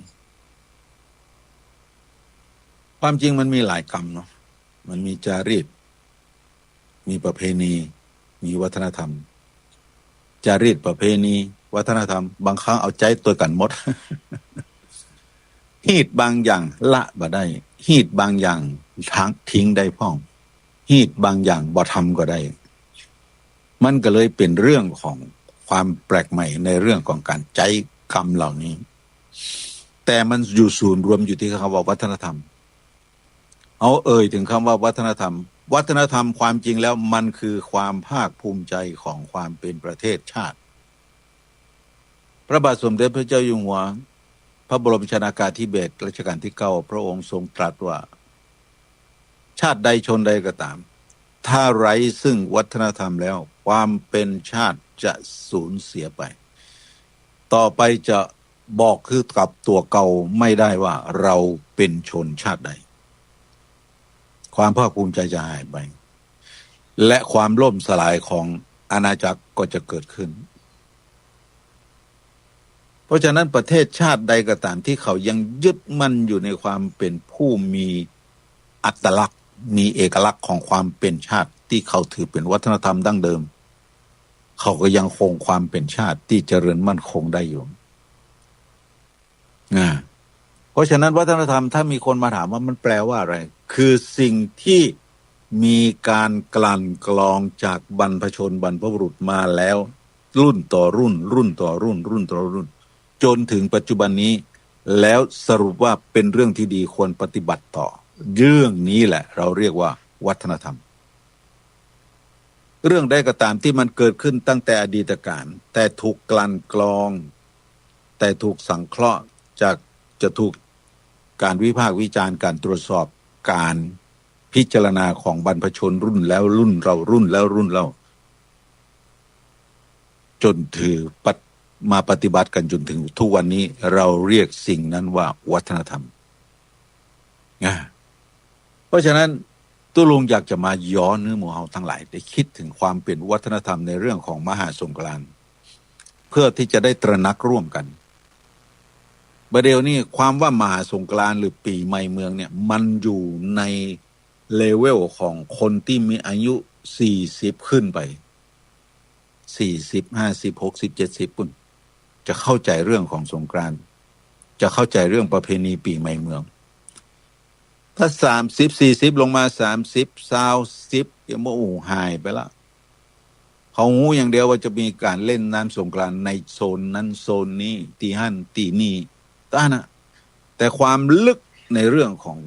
ความจริงมันมีหลายกำเนาะ มันมีจารีต มีประเพณี มีวัฒนธรรม จารีตประเพณี วัฒนธรรมบางครั้งเอาใจ๊ตวยกั๋นหมด ฮีตบางอย่างละบ่ได้ ฮีตบางอย่างทิ้งได้พ่อง ฮีตบางอย่างบ่ทำก็ได้ มันก็เลยเป๋นเรื่องของความแปลกใหม่ในเรื่องของก๋านใจ๊กำเหล่านี้ แต่มันอยู่ศูนย์รวมอยู่ตี้กำว่าวัฒนธรรม เอาเอ่ยเถิงกำว่าวัฒนธรรม วัฒนธรรมความจริงแล้วมันคือความภาคภูมิใจ๋ของความเป๋นประเทศชาติ พระบาทสมเด็จพระเจ้าอยู่หัว พระบรมชนกาธิเบศรรัชกาลตี้เก้า พระองค์ทรงตรัสว่า ชาติใดชนใดก็ต๋าม ถ้าไร้ซึ่งวัฒนธรรมแล้ว ความเป๋นชาติจะสูญเสียไป ต่อไปจะบอกคือกับตั๋วเก่าไม่ได้ว่าเราเป๋นชนชาติใด ความภาคภูมิใจ๋จะหายไป และความล่มสลายของอาณาจักรก็จะเกิดขึ้น เพราะฉะนั้นประเทศชาติใดก็ต๋ามตี้เขายังยึดมั่นอยู่ในความเป๋นผู้มีอัตลักษณ์ มีเอกลักษณ์ของความเป๋นชาติตี้เขาถือเป๋นวัฒนธรรมดั้งเดิม เขาก็ยังคงความเป๋นชาติตี้เจริญมั่นคงได้อยู่ อ่า เพราะฉะนั้นวัฒนธรรมถ้ามีคนมาถามว่ามันแปลว่าอะไร คือสิ่งที่มีการกลั่นกรองจากบรรพชนบรรพบุรุษมาแล้ว รุ่นต่อรุ่น รุ่นต่อรุ่น รุ่นต่อรุ่น จนถึงปัจจุบันนี้ แล้วสรุปว่าเป็นเรื่องที่ดีควรปฏิบัติต่อ เรื่องนี้แหละเราเรียกว่าวัฒนธรรม เรื่องใดก็ต๋ามตี้มันเกิดขึ้นตั้งแต่อดีตกาล แต่ถูกกลั่นกรอง แต่ถูกสังเคราะห์ จาก จะถูกก๋านวิพากษ์วิจารณ์ ก๋านตรวจสอบ ก๋านพิจารณาของบรรพชนรุ่นแล้วรุ่นเล่า รุ่นแล้วรุ่นเล่า จ๋นถือปัด มาปฏิบัติกั๋นจ๋นเถิงทุกวันนี้ เราเรียกสิ่งนั้นว่าวัฒนธรรม อ่า เพราะฉะนั้น ตุ๊ลุงอยากจะมาย้อนหื้อหมู่เฮาตังหลายได้กึ๊ดเถิงความเป๋นวัฒนธรรมในเรื่องของมหาสงกรานต์ เพื่อที่จะได้ตระหนักร่วมกั๋น บ่าเดี่ยวนี้ความว่ามหาสงกรานต์หรือปี๋ใหม่เมืองเนี่ย มันอยู่ในเลเวลของคนตี้มีอายุสี่สิบขึ้นไป สี่สิบ ห้าสิบ หกสิบ เจ็ดสิบ ปุ้น จะเข้าใจ๋เรื่องของสงกรานต์ จะเข้าใจ๋เรื่องประเพณีปี๋ใหม่เมือง ถ้าสามสิบ สี่สิบ ลงมา สามสิบ ซาว สิบ ยังบ่อู้ หายไปละ เขาฮู้อย่างเดียวว่าจะมีก๋านเล่นน้ำสงกรานต์ในโซนนั้นโซนนี้ ตี้หั้นตี้นี่ เต้านั้น แต่ความลึกในเรื่องของ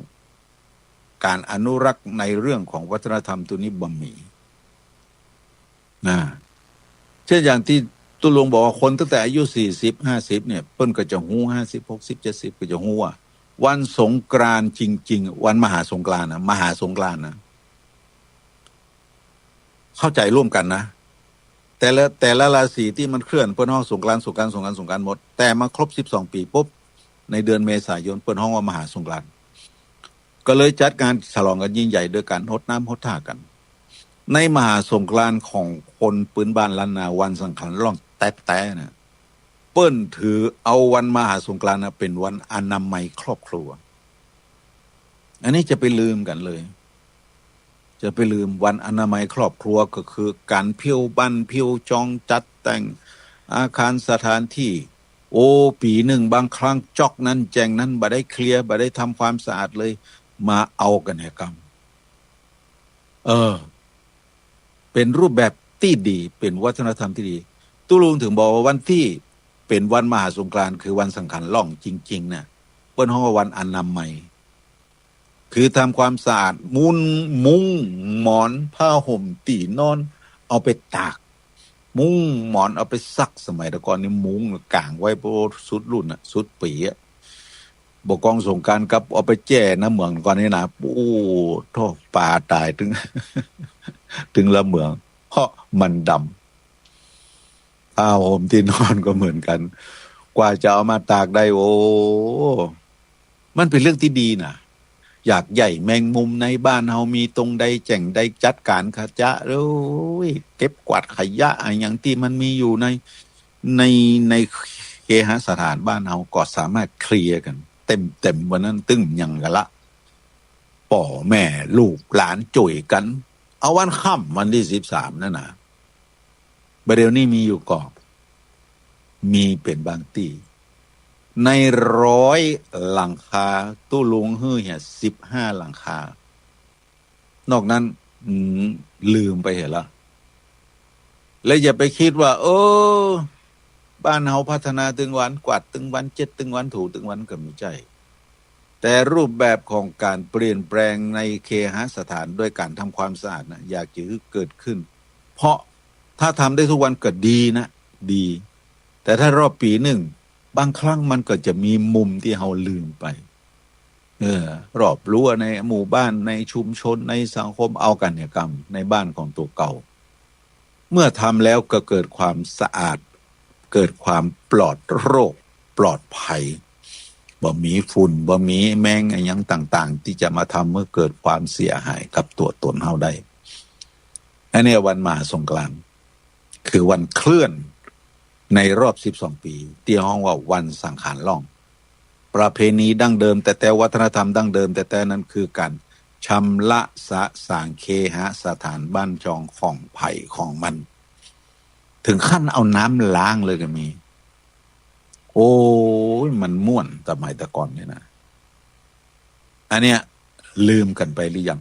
ก๋านอนุรักษ์ในเรื่องของวัฒนธรรมตัวนี้บ่มี นะ เช่นอย่างตี้ตุ๊ลุงบอกว่าคนตั้งแต่อายุสี่สิบ ห้าสิบ เนี่ย เปิ้นก็จะฮู้ ห้าสิบ หกสิบ เจ็ดสิบ ก็จะฮู้ว่า วันสงกรานต์จริงๆ วันมหาสงกรานต์นะ มหาสงกรานต์นะ เข้าใจ๋ร่วมกั๋นนะ แต่ละ แต่ละราศีตี้มันเคลื่อน เปิ้นฮ้องสงกรานต์ สงกรานต์ สงกรานต์ สงกรานต์หมด แต่มาครบสิบสองปี๋ปุ๊บ ในเดือนเมษายน เปิ้นฮ้องว่ามหาสงกรานต์ ก็เลยจัดงานฉลองกั๋นยิ่งใหญ่โดยก๋านฮดน้ำฮดท่ากั๋น ในมหาสงกรานต์ของคนปื้นบ้านล้านนา วันสังขันล่องแต๊ๆ น่ะ เปิ้นถือเอาวันมหาสงกรานต์น่ะเป๋นวันอนามัยครอบครัว อันนี้จะไปลืมกั๋นเลย จะไปลืม วันอนามัยครอบครัวก็คือก๋านเผี้ยวบ้านเผี้ยวจอง จัดแต่งอาคารสถานตี้ โอ้ ปี๋นึ่งบางครั้งจ๊อกนั้นแจ่งนั้น บ่ได้เคลียร์ บ่ได้ทำความสะอาดเลย มาเอากั๋นแหกำ เออ เป๋นรูปแบบตี้ดี เป๋นวัฒนธรรมตี้ดี ตุ๊ลุงเถิงบอกว่าวันตี้เป๋นวันมหาสงกรานต์ คือวันสังขันล่องจริงๆ น่ะ เปิ้นฮ้องว่าวันอนามัย คือทำความสะอาดมุ้ง มุ้ง หมอน ผ้าห่ม ตี้นอน เอาไปตาก มุ้งหมอนเอาไปซัก สมัยแต่ก่อนนี่มุ้งก๋างไว้ โอ้ สุดรุ่นน่ะ สุดปี๋อะ บ่ากองสงกรานต์กับเอาไปแจ้น้ำเหมืองก่อนนี่นะ โอ้ โธ่ ป๋าต๋ายตึง ตึงละเหมือง เพราะมันดำ ผ้าห่มตี้นอนก็เหมือนกั๋น กว่าจะเอามาตากได้ โอ้ มันเป๋นเรื่องตี้ดีน่ะ อยากใหญ่แมงมุมในบ้านเฮามีตรงใดแจ่งใด จัดก๋านขยะ โอ้ย เก็บกวาดขยะอะหยังตี้มันมีอยู่ใน ใน ในเคหสถานบ้านเฮาก็สามารถเคลียร์กั๋นเต็มๆ วันนั้น ตึงหยังกั๋นละ ป้อแม่ลูกหลานจ้วยกั๋น เอาวันค่ำวันตี้สิบสามนั่นน่ะ บ่าเดี่ยวนี้มีอยู่ก่อ มีเป๋นบางตี้ ในร้อยหลังคา ตุ๊ลุงหื้อเหียสิบห้าหลังคา นอกนั้น อืม ลืมไปเหียละ และอย่าไปกึ๊ดว่า เออ บ้านเฮาพัฒนาตึงวัน กวาดตึงวัน เจ๊ดตึงวัน ถูตึงวัน ก็บ่ใจ้ แต่รูปแบบของก๋านเปลี่ยนแปลงในเคหสถานด้วยก๋านทำความสะอาดนะ อยากจะหื้อเกิดขึ้น เพราะถ้าทำได้ทุกวันก็ดีนะ ดี แต่ถ้ารอบปี๋นึ่ง บางครั้งมันก็จะมีมุมตี้เฮาลืมไป เออ รอบรั้วในหมู่บ้าน ในชุมชน ในสังคม เอากั๋นเหียกำ ในบ้านของตั๋วเก่า เมื่อทำแล้วก็เกิดความสะอาด เกิดความปลอดโรค ปลอดภัย บ่มีฝุ่น บ่มีแมงอะหยังต่างๆ ตี้จะมาทำหื้อเกิดความเสียหายกับตั๋วต๋นเฮาได้ อันเนี้ยวันมหาสงกรานต์ คือวันเคลื่อนในรอบสิบสองปี๋ ตี้ฮ้องว่าวันสังขารล่อง ประเพณีดั้งเดิมแต๊ๆ วัฒนธรรมดั้งเดิมแต๊ๆ นั้นคือก๋านชำระสะสางเคหสถานบ้านจองของใผของมัน เถิงขั้นเอาน้ำล้างเลยก็มี โอ้ย มันม่วนสมัยแต่ก่อนนี่นะ อันเนี้ยลืมกั๋นไปหรือยัง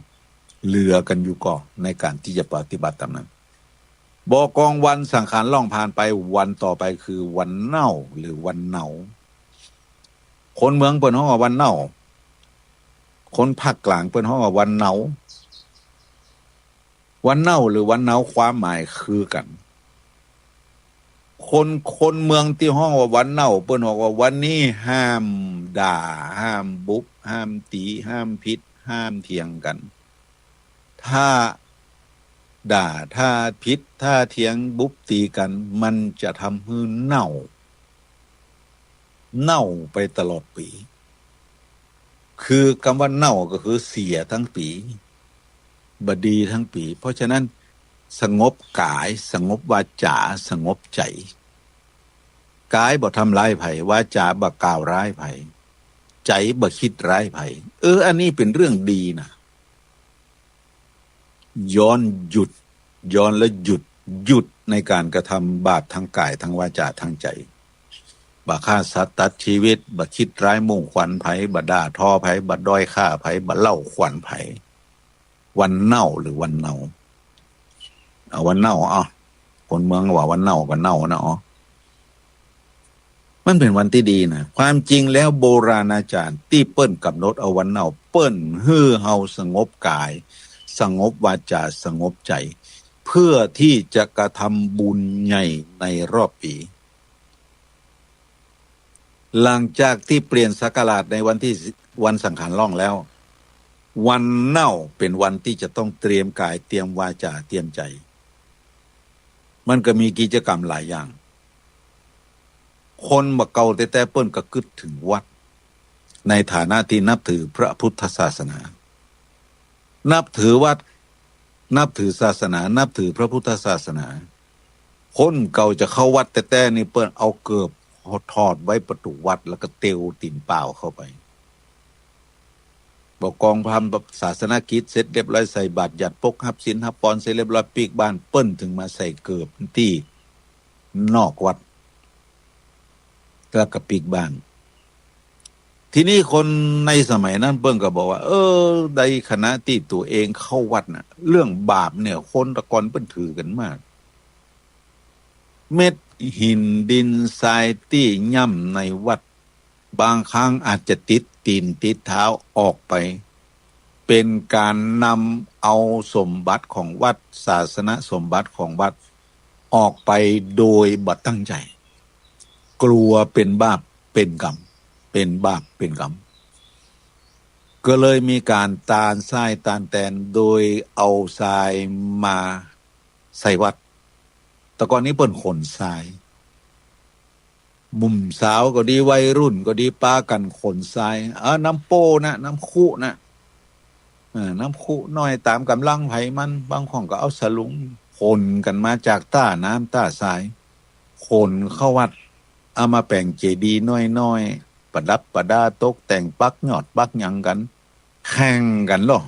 เหลือกั๋นอยู่ก่อในก๋านตี้จะปฏิบัติต๋ามนั้น บ่ากองวันสังขารล่องผ่านไป วันต่อไปคือวันเน่าหรือวันเนา คนเมืองเปิ้นฮ้องว่าวันเน่า คนภาคกลางเปิ้นฮ้องว่าวันเนา วันเน่าหรือวันเนาความหมายคือกั๋น คน คนเมืองตี้ฮ้องว่าวันเน่า เปิ้นฮ้องว่าวันนี้ห้ามด่า ห้ามบุบ ห้ามตี๋ ห้ามผิด ห้ามเถียงกั๋น ถ้าด่า ถ้าผิด ถ้าเถียงบุบตี๋กั๋น มันจะทำหื้อเน่า เน่าไปตลอดปี๋ คือกำว่าเน่าก็คือเสียตึงปี๋ บ่ดีตึงปี๋ เพราะฉะนั้นสงบก๋าย สงบวาจ๋า สงบใจ๋ ก๋ายบ่ทำร้ายใผ วาจ๋าบ่กล่าวร้ายใผ ใจ๋บ่กึ๊ดร้ายใผ เออ อันนี้เป๋นเรื่องดีนะ ย้อนหยุด ย้อนแล้วหยุด หยุดในก๋านกระทำบาปตึงก๋าย ตึงวาจ๋า ตึงใจ๋ บ่ฆ่าสัตว์ตัดจีวิต บ่กึ๊ดร้ายมุ่งขวัญใผ บ่ด่าทอใผ บ่ด้อยค่าใผ บ่เล่าขวัญใผ วันเน่าหรือวันเนา เอาวันเน่า เอา คนเมืองว่าวันเน่าก็เน่านะ อ๋อ มันเป๋นวันตี้ดีนะ ความจริงแล้วโบราณอาจ๋ารย์ตี้เปิ้นกำหนดเอาวันเน่า เปิ้นหื้อเฮาสงบก๋าย สงบวาจ๋า สงบใจ๋ เพื่อตี้จะกระทำบุญใหญ่ในรอบปี๋ หลังจากตี้เปลี่ยนศักราชในวันตี้ วันสังขารล่องแล้ว วันเน่าเป๋นวันตี้จะต้องเตรียมก๋าย เตรียมวาจ๋า เตรียมใจ๋ มันก็มีกิจกรรมหลายอย่าง คนบ่าเก่าแต๊ๆ เปิ้นก็กึ๊ดเถิงวัด ในฐานะตี้นับถือพระพุทธศาสนา นับถือวัด นับถือศาสนา นับถือพระพุทธศาสนา คนเก่าจะเข้าวัดแต๊ๆ นี่เปิ้นเอาเกิบถอดไว้ประตู๋วัด แล้วก็เตียวตี๋นเปล่าเข้าไป บ่ากองทำศาสนกิจเสร็จเรียบร้อย ใส่บาตร หยัดปก ฮับศีลฮับปอนเสร็จเรียบร้อย ปิ๊กบ้าน เปิ้นเถิงมาใส่เกิบตี้นอกวัด แล้วก็ปิ๊กบ้าน ทีนี้คนในสมัยนั้นเปิ้นก็บอกว่า เออ ในขณะตี้ตั๋วเองเข้าวัดน่ะ เรื่องบาปเนี่ย คนแต่ก่อนเปิ้นถือกั๋นมาก เม็ดหินดินทรายตี้ย่ำในวัด บางครั้งอาจจะติดตี๋นติดเท้าออกไป เป๋นก๋านนำเอาสมบัติของวัด ศาสนสมบัติของวัด ออกไปโดยบ่ตั้งใจ๋ กลัวเป๋นบาปเป๋นกรรม เป๋นบาปเป๋นกรรม ก็เลยมีก๋านตานทรายตานแตน โดยเอาทรายมาใส่วัด แต่ก่อนนี้เปิ้นขนทราย หนุ่มสาวก็ดี วัยรุ่นก็ดี ปากั๋นขนทราย เออ น้ำโป้นะ น้ำคุนะ เออ น้ำคุน้อยต๋ามก๋ำลังใผมัน บางคนก็เอาสลุง ขนกั๋นมาจากต้าน้ำต้าทราย ขนเข้าวัด เอามาแป๋งเจดีย์น้อยๆ ประดับประดาตกแต่งปักยอดปักหยังกั๋น แข่งกั๋นลอ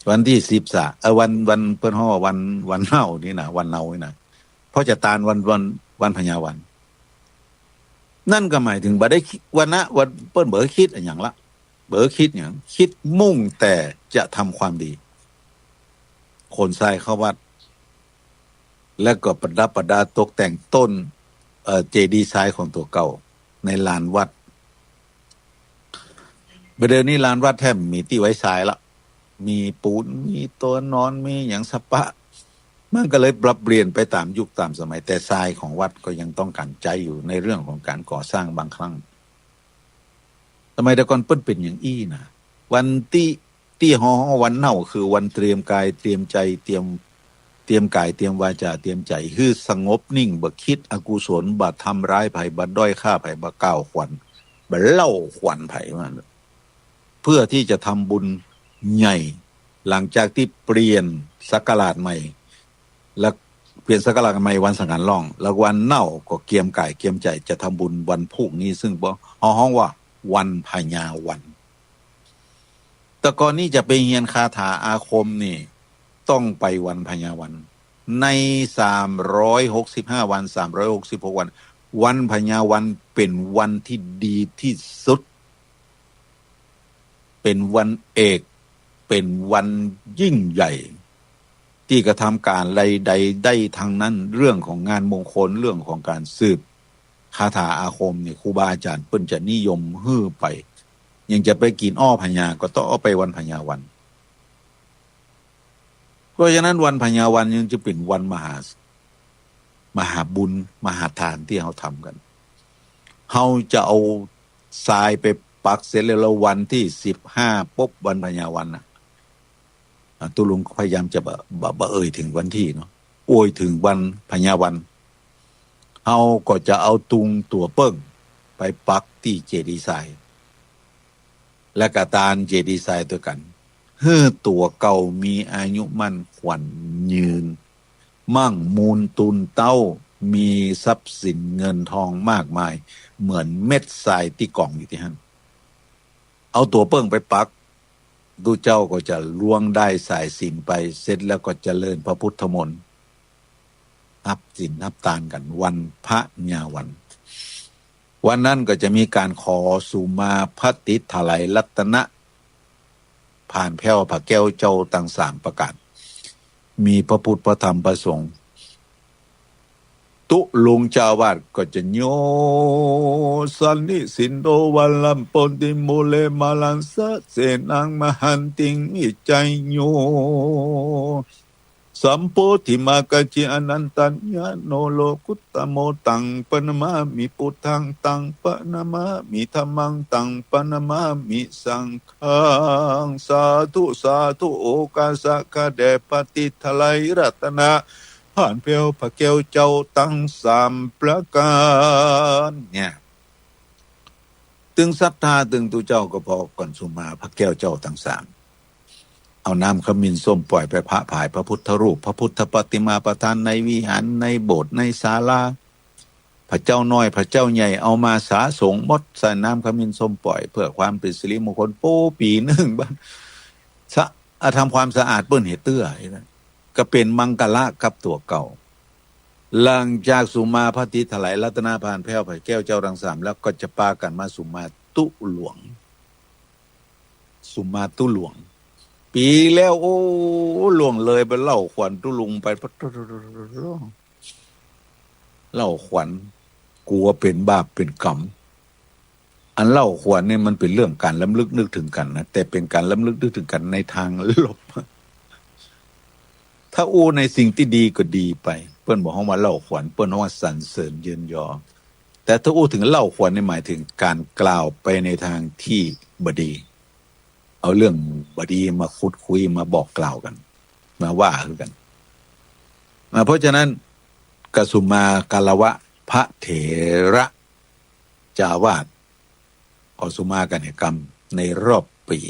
วันตี้สิบสาม เออ วัน วันเปิ้นฮ้องว่าวัน วันเน่านี่นะ วันเน่านี่นะ เพราะจะตานวัน วัน วันพญาวัน นั่นก็หมายถึงบ่ได้คิด วันนะ วัน เปิ้นบ่ได้คิดอะหยังละ บ่ได้คิดหยัง คิดมุ่งแต่จะทำความดี ขนทรายเข้าวัด แล้วก็ประดับประดาตกแต่งต้น เอ่อ เจดีย์ทรายของตั๋วเก่าในลานวัด บ่าเดี๋ยวนี้ลานวัดแทบบ่มีตี้ไว้ทรายละ มีปูน มีตั๋วนอน มีหยังสะปะ มันก็เลยปรับเปลี่ยนไปต๋ามยุคต๋ามสมัย แต่ทรายของวัดก็ยังต้องก๋านใจ๊อยู่ในเรื่องของก๋านก่อสร้างบางครั้ง สมัยแต่ก่อนเปิ้นเป๋นอย่างอี้นะ วันตี้ ตี้ฮ้องวันเน่า คือวันเตรียมกายเตรียมใจ๋ เตรียม เตรียมกายเตรียมวาจ๋าเตรียมใจ๋ หื้อสงบนิ่ง บ่คิดอกุศล บ่ทำร้ายใผ บ่ด้อยค่าใผ บ่กล่าวขวัญ บ่เล่าขวัญใผ ว่า เพื่อที่จะทำบุญใหญ่ หลังจากตี้เปลี่ยนศักราชใหม่ แล้วเปลี่ยนศักราชใหม่วันสังขารล่อง แล้ววันเน่าก็เกียมก๋ายเกียมใจ๋จะทำบุญวันพูกนี้ ซึ่งบ่ เฮาฮ้องว่าวันพญาวัน แต่ก่อนนี้จะไปเฮียนคาถาอาคมนี่ ต้องไปวันพญาวัน ในสามร้อยหกสิบห้าวัน สามร้อยหกสิบหกวัน วันพญาวันเป๋นวันตี้ดีตี้สุด เป๋นวันเอก เป๋นวันยิ่งใหญ่ ตี้กระทำก๋านใดๆ ได้ทั้งนั้น เรื่องของงานมงคล เรื่องของก๋านสืบคาถาอาคมนี่ ครูบาอาจ๋ารย์เปิ้นจะนิยมหื้อไป ยังจะไปกิ๋นอ้อพญาก็ต้องเอาไปวันพญาวัน เพราะฉะนั้นวันพญาวันยังจะเป๋นวันมหา มหาบุญ มหาทานตี้เฮาทำกั๋น เฮาจะเอาทรายไปปักเสร็จแล้ว แล้ววันตี้สิบห้าปุ๊บ วันพญาวันน่ะ อ่ะ ตุ๊ลุงพยายามจะบ่ บ่ บ่เอ่ยเถิงวันตี้เนาะ เอ่ยเถิงวันพญาวัน เฮาก็จะเอาตุงตั๋วเปิ้งไปปักตี้เจดีย์ทราย และก็ตานเจดีย์ทรายตวยกั๋น หื้อตั๋วเก่ามีอายุมั่นขวัญยืน มั่งมูลตูนเต๊า มีทรัพย์สินเงินทองมากมาย เหมือนเม็ดทรายตี้ก๋องอยู่ตี้หั้น เอาตั๋วเปิ้งไปปัก ตุ๊เจ้าก็จะล่วงได้สายสิญจน์ไป เสร็จแล้วก็เจริญพระพุทธมนต์ ฮับสิญจน์ฮับตานกั๋นวันพญาวัน วันนั้นก็จะมีก๋านขอสุมาพระติดถลายรัตนะ ผ่านแผ้วพระแก้วเจ้าตังสามประก๋าน มีพระพุทธพระธรรมพระสงฆ์ ตุ๊ลุงเจ้าอาวาสก็จะโย สันนิสินโท วัลลัมโพธิมูเล มาลังสะเสนัง มหันติง วิจัยโย สัมโพธิมากาจิ อนันตัญญาโณ โลกุตตโม ตังปะนะมามิ พุทธัง ตังปะนะมามิ ธัมมัง ตังปะนะมามิ สังฆัง สาธุ สาธุ โอกาสะ ข้าแด่พระติดถลายรัตนะ ผ่านแผ้วพระแก้วเจ้าตังสามประก๋าน เนี่ย ตึงศรัทธาตึงตุ๊เจ้าก็พอก่อนสุมาพระแก้วเจ้าตังสาม เอาน้ำขมิ้นส้มป่อยไปพระผายพระพุทธรูป พระพุทธปฏิมาประธานในวิหาร ในโบสถ์ ในศาลา พระเจ้าน้อย พระเจ้าใหญ่ เอามาสาสงหมด ใส่น้ำขมิ้นส้มป่อย เพื่อความเป๋นสิริมงคล โป๊ปี๋นึ่งบัด สะ อ่ะ ทำความสะอาดเปิ้นหื้อเตื้อ ก็เป๋นมังคละกับตั๋วเก่า หลังจากสุมาพระติดถลายรัตนะ ผ่านแผ้วพระแก้วเจ้าตังสามแล้ว ก็จะปากั๋นมาสุมาตุ๊หลวง สุมาตุ๊หลวง ปี๋แล้ว โอ้ ล่วงเลยไปเล่าขวัญตุ๊ลุงไป เล่าขวัญ กั๋วเป๋นบาปเป๋นก๋รรม อันเล่าขวัญนี่มันเป๋นเรื่องก๋านรำลึกนึกเถิงกั๋นนะ แต่เป๋นก๋านรำลึกนึกเถิงกั๋นในตางลบ ถ้าอู้ในสิ่งตี้ดีก็ดีไป เปิ้นบ่ฮ้องว่าเล่าขวัญ เปิ้นฮ้องว่าสรรเสริญเยินยอ แต่ถ้าอู้เถิงเล่าขวัญนี่หมายเถิงก๋านกล่าวไปในตางตี้บ่ดี เอาเรื่องบ่ดีมาขุดคุย มาบอกกล่าวกั๋น มาว่าหื้อกั๋น อ่า เพราะฉะนั้น ก็สุมาคารวะพระเถระเจ้าอาวาส ขอสุมากั๋นแหมกำในรอบปี๋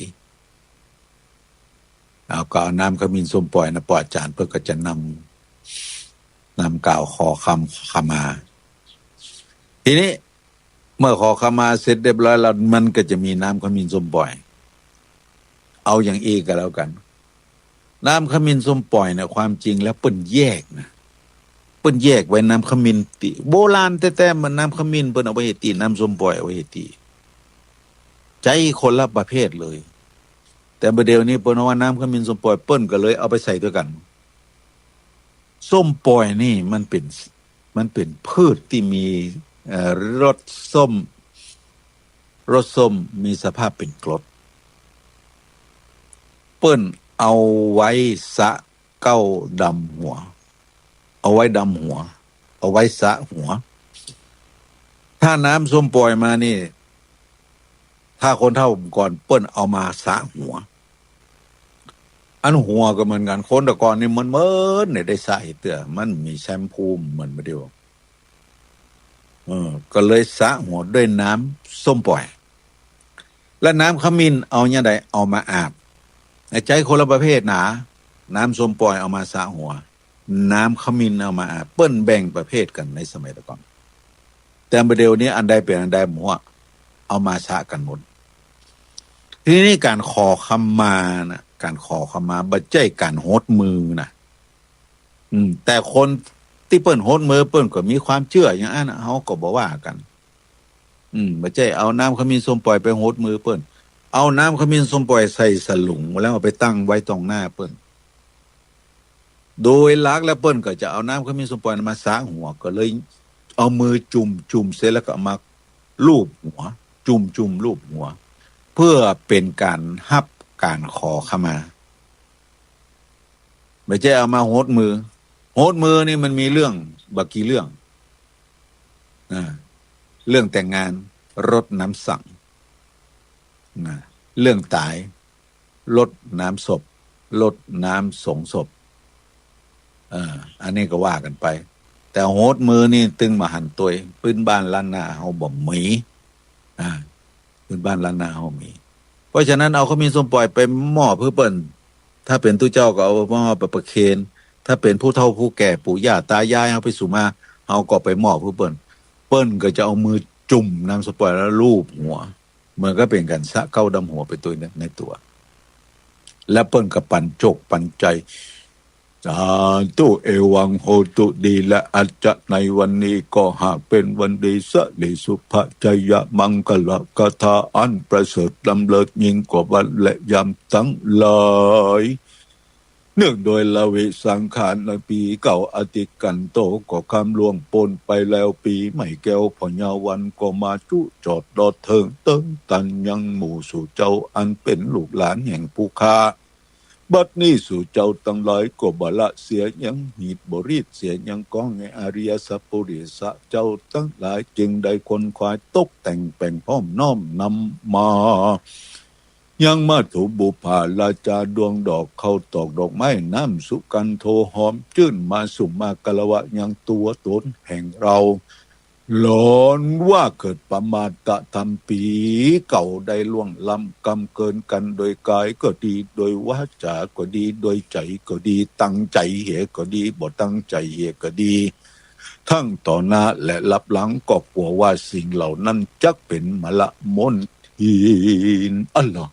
เอาก็เอาน้ำขมิ้นส้มป่อยนะ ป้ออาจ๋ารย์เปิ้นก็จะนำ นำกล่าวขอคำขมา ทีนี้เมื่อขอขมาเสร็จเรียบร้อยแล้ว มันก็จะมีน้ำขมิ้นส้มป่อย เอาอย่างอี้ก็แล้วกั๋น น้ำขมิ้นส้มป่อยเนี่ย ความจริงแล้วเปิ้นแยกนะ ปิ้นแยกไว้น้ำขมิ้นตี้ โบราณแต๊ๆ มันน้ำขมิ้นเปิ้นเอาไว้เฮตี้ น้ำส้มป่อยเอาไว้เฮตี้ ใจ๊คนละประเภทเลย แต่บ่าเดี่ยวนี้เปิ้นเอาว่าน้ำขมิ้นส้มป่อย เปิ้นก็เลยเอาไปใส่ตวยกั๋น ส้มป่อยนี่มันเป๋น มันเป๋นพืชตี้มี เอ่อ รสส้ม รสส้มมีสภาพเป๋นกรด เปิ้นเอาไว้สระเก๊าดำหัว เอาไว้ดำหัว เอาไว้สระหัว ถ้าน้ำส้มป่อยมานี่ ถ้าคนเฒ่าก่อนเปิ้นเอามาสระหัว อันหัวก็เหมือนกั๋น คนแต่ก่อนนี่เหมินๆ เนี่ยได้สระหื้อเตื้อ มันมีแชมพูเหมือนบ่าเดี่ยว เออ ก็เลยสระหัวด้วยน้ำส้มป่อย และน้ำขมิ้นเอาเนี่ยใด เอามาอาบ ใจ๊คนละประเภทนะ น้ำส้มป่อยเอามาสระหัว น้ำขมิ้นเอามาอาบ เปิ้นแบ่งประเภทกั๋นในสมัยแต่ก่อน แต่บ่าเดี่ยวนี้อันใดเป๋นอันใดหมด เอามาสระกั๋นหมด ทีนี้ก๋านขอขมานะ ก๋านขอขมาบ่ใจ้ก๋านหดมือนะ อืม แต่คนตี้เปิ้นหดมือเปิ้นก็มีความเจื้ออย่างอั้นนะ เฮาก็บ่ว่ากั๋น อืม บ่ใจ้เอาน้ำขมิ้นส้มป่อยไปหดมือเปิ้น เอาน้ำขมิ้นส้มป่อยใส่สลุงแล้วเอาไปตั้งไว้ตรงหน้าเปิ้น โดยหลักแล้วเปิ้นก็จะเอาน้ำขมิ้นส้มป่อยมาสระหัว ก็เลยเอามือจุ่มๆ เสร็จแล้วก็เอามาลูบหัว จุ่มๆ ลูบหัว เพื่อเป๋นก๋านฮับก๋านขอขมา บ่ใจ้เอามาหดมือ หดมือนี่มันมีเรื่องบ่กี่เรื่อง อ่า เรื่องแต่งงาน รดน้ำสัง นะ เรื่องต๋าย รดน้ำศพ รดน้ำสงศพ เออ อันนี้ก็ว่ากั๋นไป แต่หดมือนี่ตึงบ่หันตวย พื้นบ้านล้านนาเฮาบ่มี อ่า พื้นบ้านล้านนาเฮามี เพราะฉะนั้นเอาขมิ้นส้มป่อยไปมอบหื้อเปิ้น ถ้าเป๋นตุ๊เจ้าก็เอามอบไปประเคน ถ้าเป๋นผู้เฒ่าผู้แก่ปู่ย่าตายายเฮาไปสุมา เฮาก็ไปมอบหื้อเปิ้น เปิ้นก็จะเอามือจุ่มน้ำส้มป่อยแล้วลูบหัว เหมือนกับเป๋นก๋านสระเก๊าดำหัวไปตวยในตั๋ว แล้วเปิ้นก็ปั๋นจกปั๋นใจ๋ สาธุ เอวังโหตุ ดีและอาจจะในวันนี้ก็หากเป๋นวันดี สะหลีสุภะ ชัยมังคละคาถาอันประเสริฐล้ำเลิศยิ่งกว่าวันและยามตังหลาย เนื่องโดยละวิสังขารในปีเก่าอติกันโตก็ข้ามล่วงป๊นไปแล้ว ปีใหม่แก้วพญาวันก็มาจุจอดดอดเถิงเติงตันยังหมู่สู่เจ้าอันเป๋นลูกหลานแห่งผู้ข้า บัดนี้สู่เจ้าตังหลายก็บ่ละเสียหยัง หีดบ่รีดเสียหยัง ก็แหงอริยสัพปุริสะเจ้าตังหลายจึงได้ขวนขวายตกแต่งแป๋งพร้อมน้อมนำมา ยังมัตถุบูปาราจาดวงดอกข้าวตอกดอกไม้น้ำสุกันโทหอมจื้นมาสุมาคารวะยังตั๋วต๋นแห่งเฮา หลอนว่าเกิดประมาทกระทำปีเก่าได้ล่วงล้ำกำเกินกั๋น โดยก๋ายก็ดี โดยวาจาก็ดี โดยใจ๋ก็ดี ตั้งใจ๋เหียก็ดี บ่ตั้งใจ๋เหียก็ดี ทั้งต่อหน้าและลับหลัง ก็กั๋วว่าสิ่งเหล่านั้นจักเป๋นมลมลทิน อันเหรอ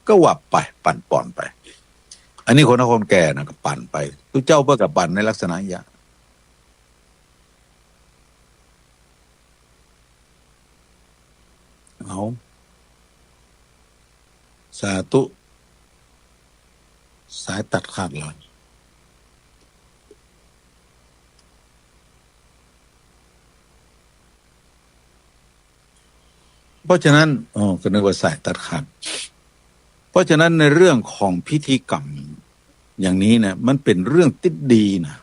ก็ว่าไป ปั่นป่อนไป อันนี้คนเฒ่าคนแก่นะก็ปั่นไป ตุ๊เจ้าเปิ้นก็ปั่นในลักษณะอย่าง เอา สาธุ สายตัดขาดแล้ว เพราะฉะนั้น อ๋อ ก็นึกว่าสายตัดขาด เพราะฉะนั้นในเรื่องของพิธีกรรมอย่างนี้นะ มันเป๋นเรื่องตี้ดีนะ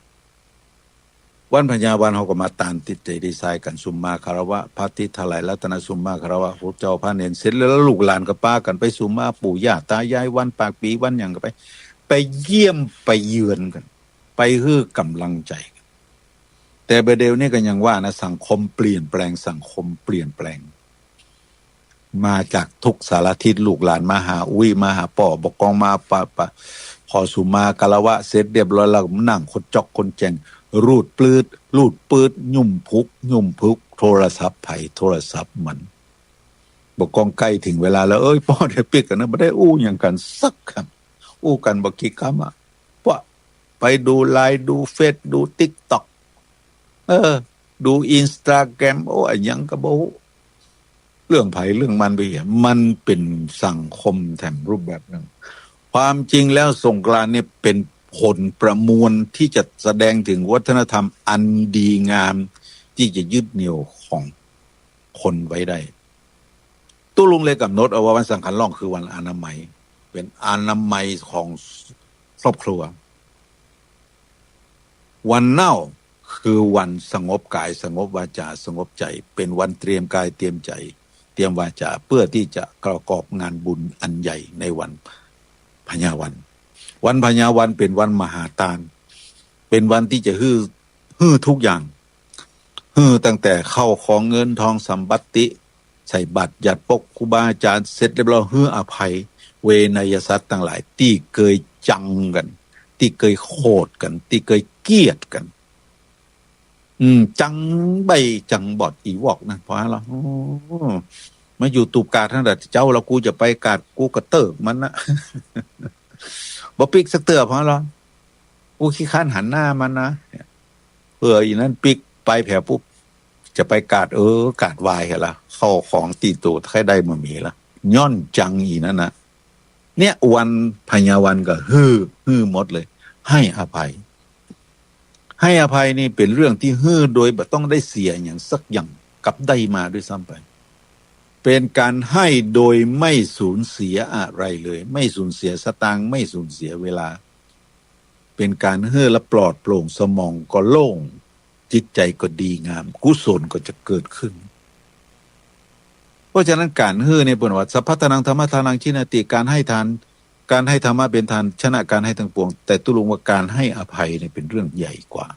วันพญาวันเฮาก็มาตานติดใจ๋ดีไซน์กั๋น สุมมาคารวะ พระอาทิตย์ถลายรัตนสุมมาคารวะ พระเจ้าพระเณรเสร็จแล้ว ลูกหลานก็ปากั๋นไปสุมมา ปู่ย่าตายาย วันปากปี๋ วันหยังก็ไป ไปเยี่ยมไปเยือนกั๋น ไปหื้อก๋ำลังใจ๋กั๋น แต่บ่าเดี่ยวนี้ก็ยังว่านะ สังคมเปลี่ยนแปลง สังคมเปลี่ยนแปลง มาจากทุกสารทิศ ลูกหลานมาหาอุ้ย มาหาป้อ บ่ากองมาปะ ปะ ขอสุมมาคารวะเสร็จเรียบร้อยแล้ว นั่งคนจ๊อกคนแจ๋ง รูดปลื๊ด รูดปื๊ด ยุ่มพุก ยุ่มพุก โทรศัพท์ใผ โทรศัพท์มัน บ่ากองใก้เถิงเวลาแล้ว เอ้ย ป้อ เดี๋ยวปิ๊กกั๋นนะ บ่ได้อู้หยังกั๋นสักกำ อู้กั๋นบ่กี่กำอะ ปะ ไปดูไลน์ ดูเฟซ ดูติ๊กต็อก เออ ดูอินสตาแกรม โอ้ อะหยังก็บ่ฮู้ เรื่องใผเรื่องมันไปเหีย มันเป๋นสังคมแถมรูปแบบนึ่ง ความจริงแล้วสงกรานต์เนี่ยเป๋นผลประมวลตี้จะแสดงเถิงวัฒนธรรมอันดีงามตี้จะยึดเหนี่ยวของคนไว้ได้ ตุ๊ลุงเลยก๋ำหนดเอาว่าวันสังขันธ์ล่องคือวันอนามัย เป๋นอนามัยของครอบครัว วันเน่าคือวันสงบก๋าย สงบวาจา สงบใจ๋ เป๋นวันเตรียมก๋าย เตรียมใจ๋ เตรียมวาจา เปื้อตี้จะประกอบงานบุญอันใหญ่ในวันพญาวัน วันพญาวันเป๋นวันมหาตาน เป๋นวันตี้จะหื้อ หื้อทุกอย่าง หื้อตั้งแต่ข้าวของเงินทองสัมปัตติ ใส่บาตรหยัดปกครูบาอาจ๋ารย์เสร็จเรียบร้อย หื้ออภัย เวไนยสัตว์ตังหลาย ตี้เกยจังกั๋น ตี้เกยโขดกั๋น ตี้เกยเกียดกั๋น อืม จังใบ้จังบอดอีวอกนะ พอละ โอ้ มาอยู่ตูบกาดหั้นแหละ เจ้าละ กูจะไปกาด กูก็เติกมันนะ บ่ปิ๊กสักเตื้อ พอละ กูขี้คร้านหันหน้ามันนะ เปื้ออีนั้นปิ๊กไปแผวปุ๊บ จะไปกาด เออ กาดวายหั้นละ ข้าวของตี้โตใค่ได้บ่มีละ ย้อนจังอีนั้นนะ เนี่ย วันพญาวันก็หื้อ หื้อหมดเลย ให้อภัย ให้อภัยนี่เป๋นเรื่องตี้หื้อโดยบ่ต้องได้เสียหยังสักอย่าง กับได้มาด้วยซ้ำไป เป๋นก๋านให้โดยไม่สูญเสียอะไรเลย ไม่สูญเสียสตางค์ ไม่สูญเสียเวลา เป๋นก๋านหื้อแล้วปลอดโปร่ง สมองก็โล่ง จิตใจ๋ก็ดีงาม กุศลก็จะเกิดขึ้น เพราะฉะนั้นก๋านหื้อเนี่ยเปิ้นว่า สัพพะทานัง ธัมมะทานัง ชิณณัตติ ก๋านให้ทาน ก๋านให้ธรรมะเป๋นทาน ชนะก๋านให้ตังปวง แต่ตุ๊ลุงว่าก๋านให้อภัยเนี่ยเป๋นเรื่องใหญ่กว่า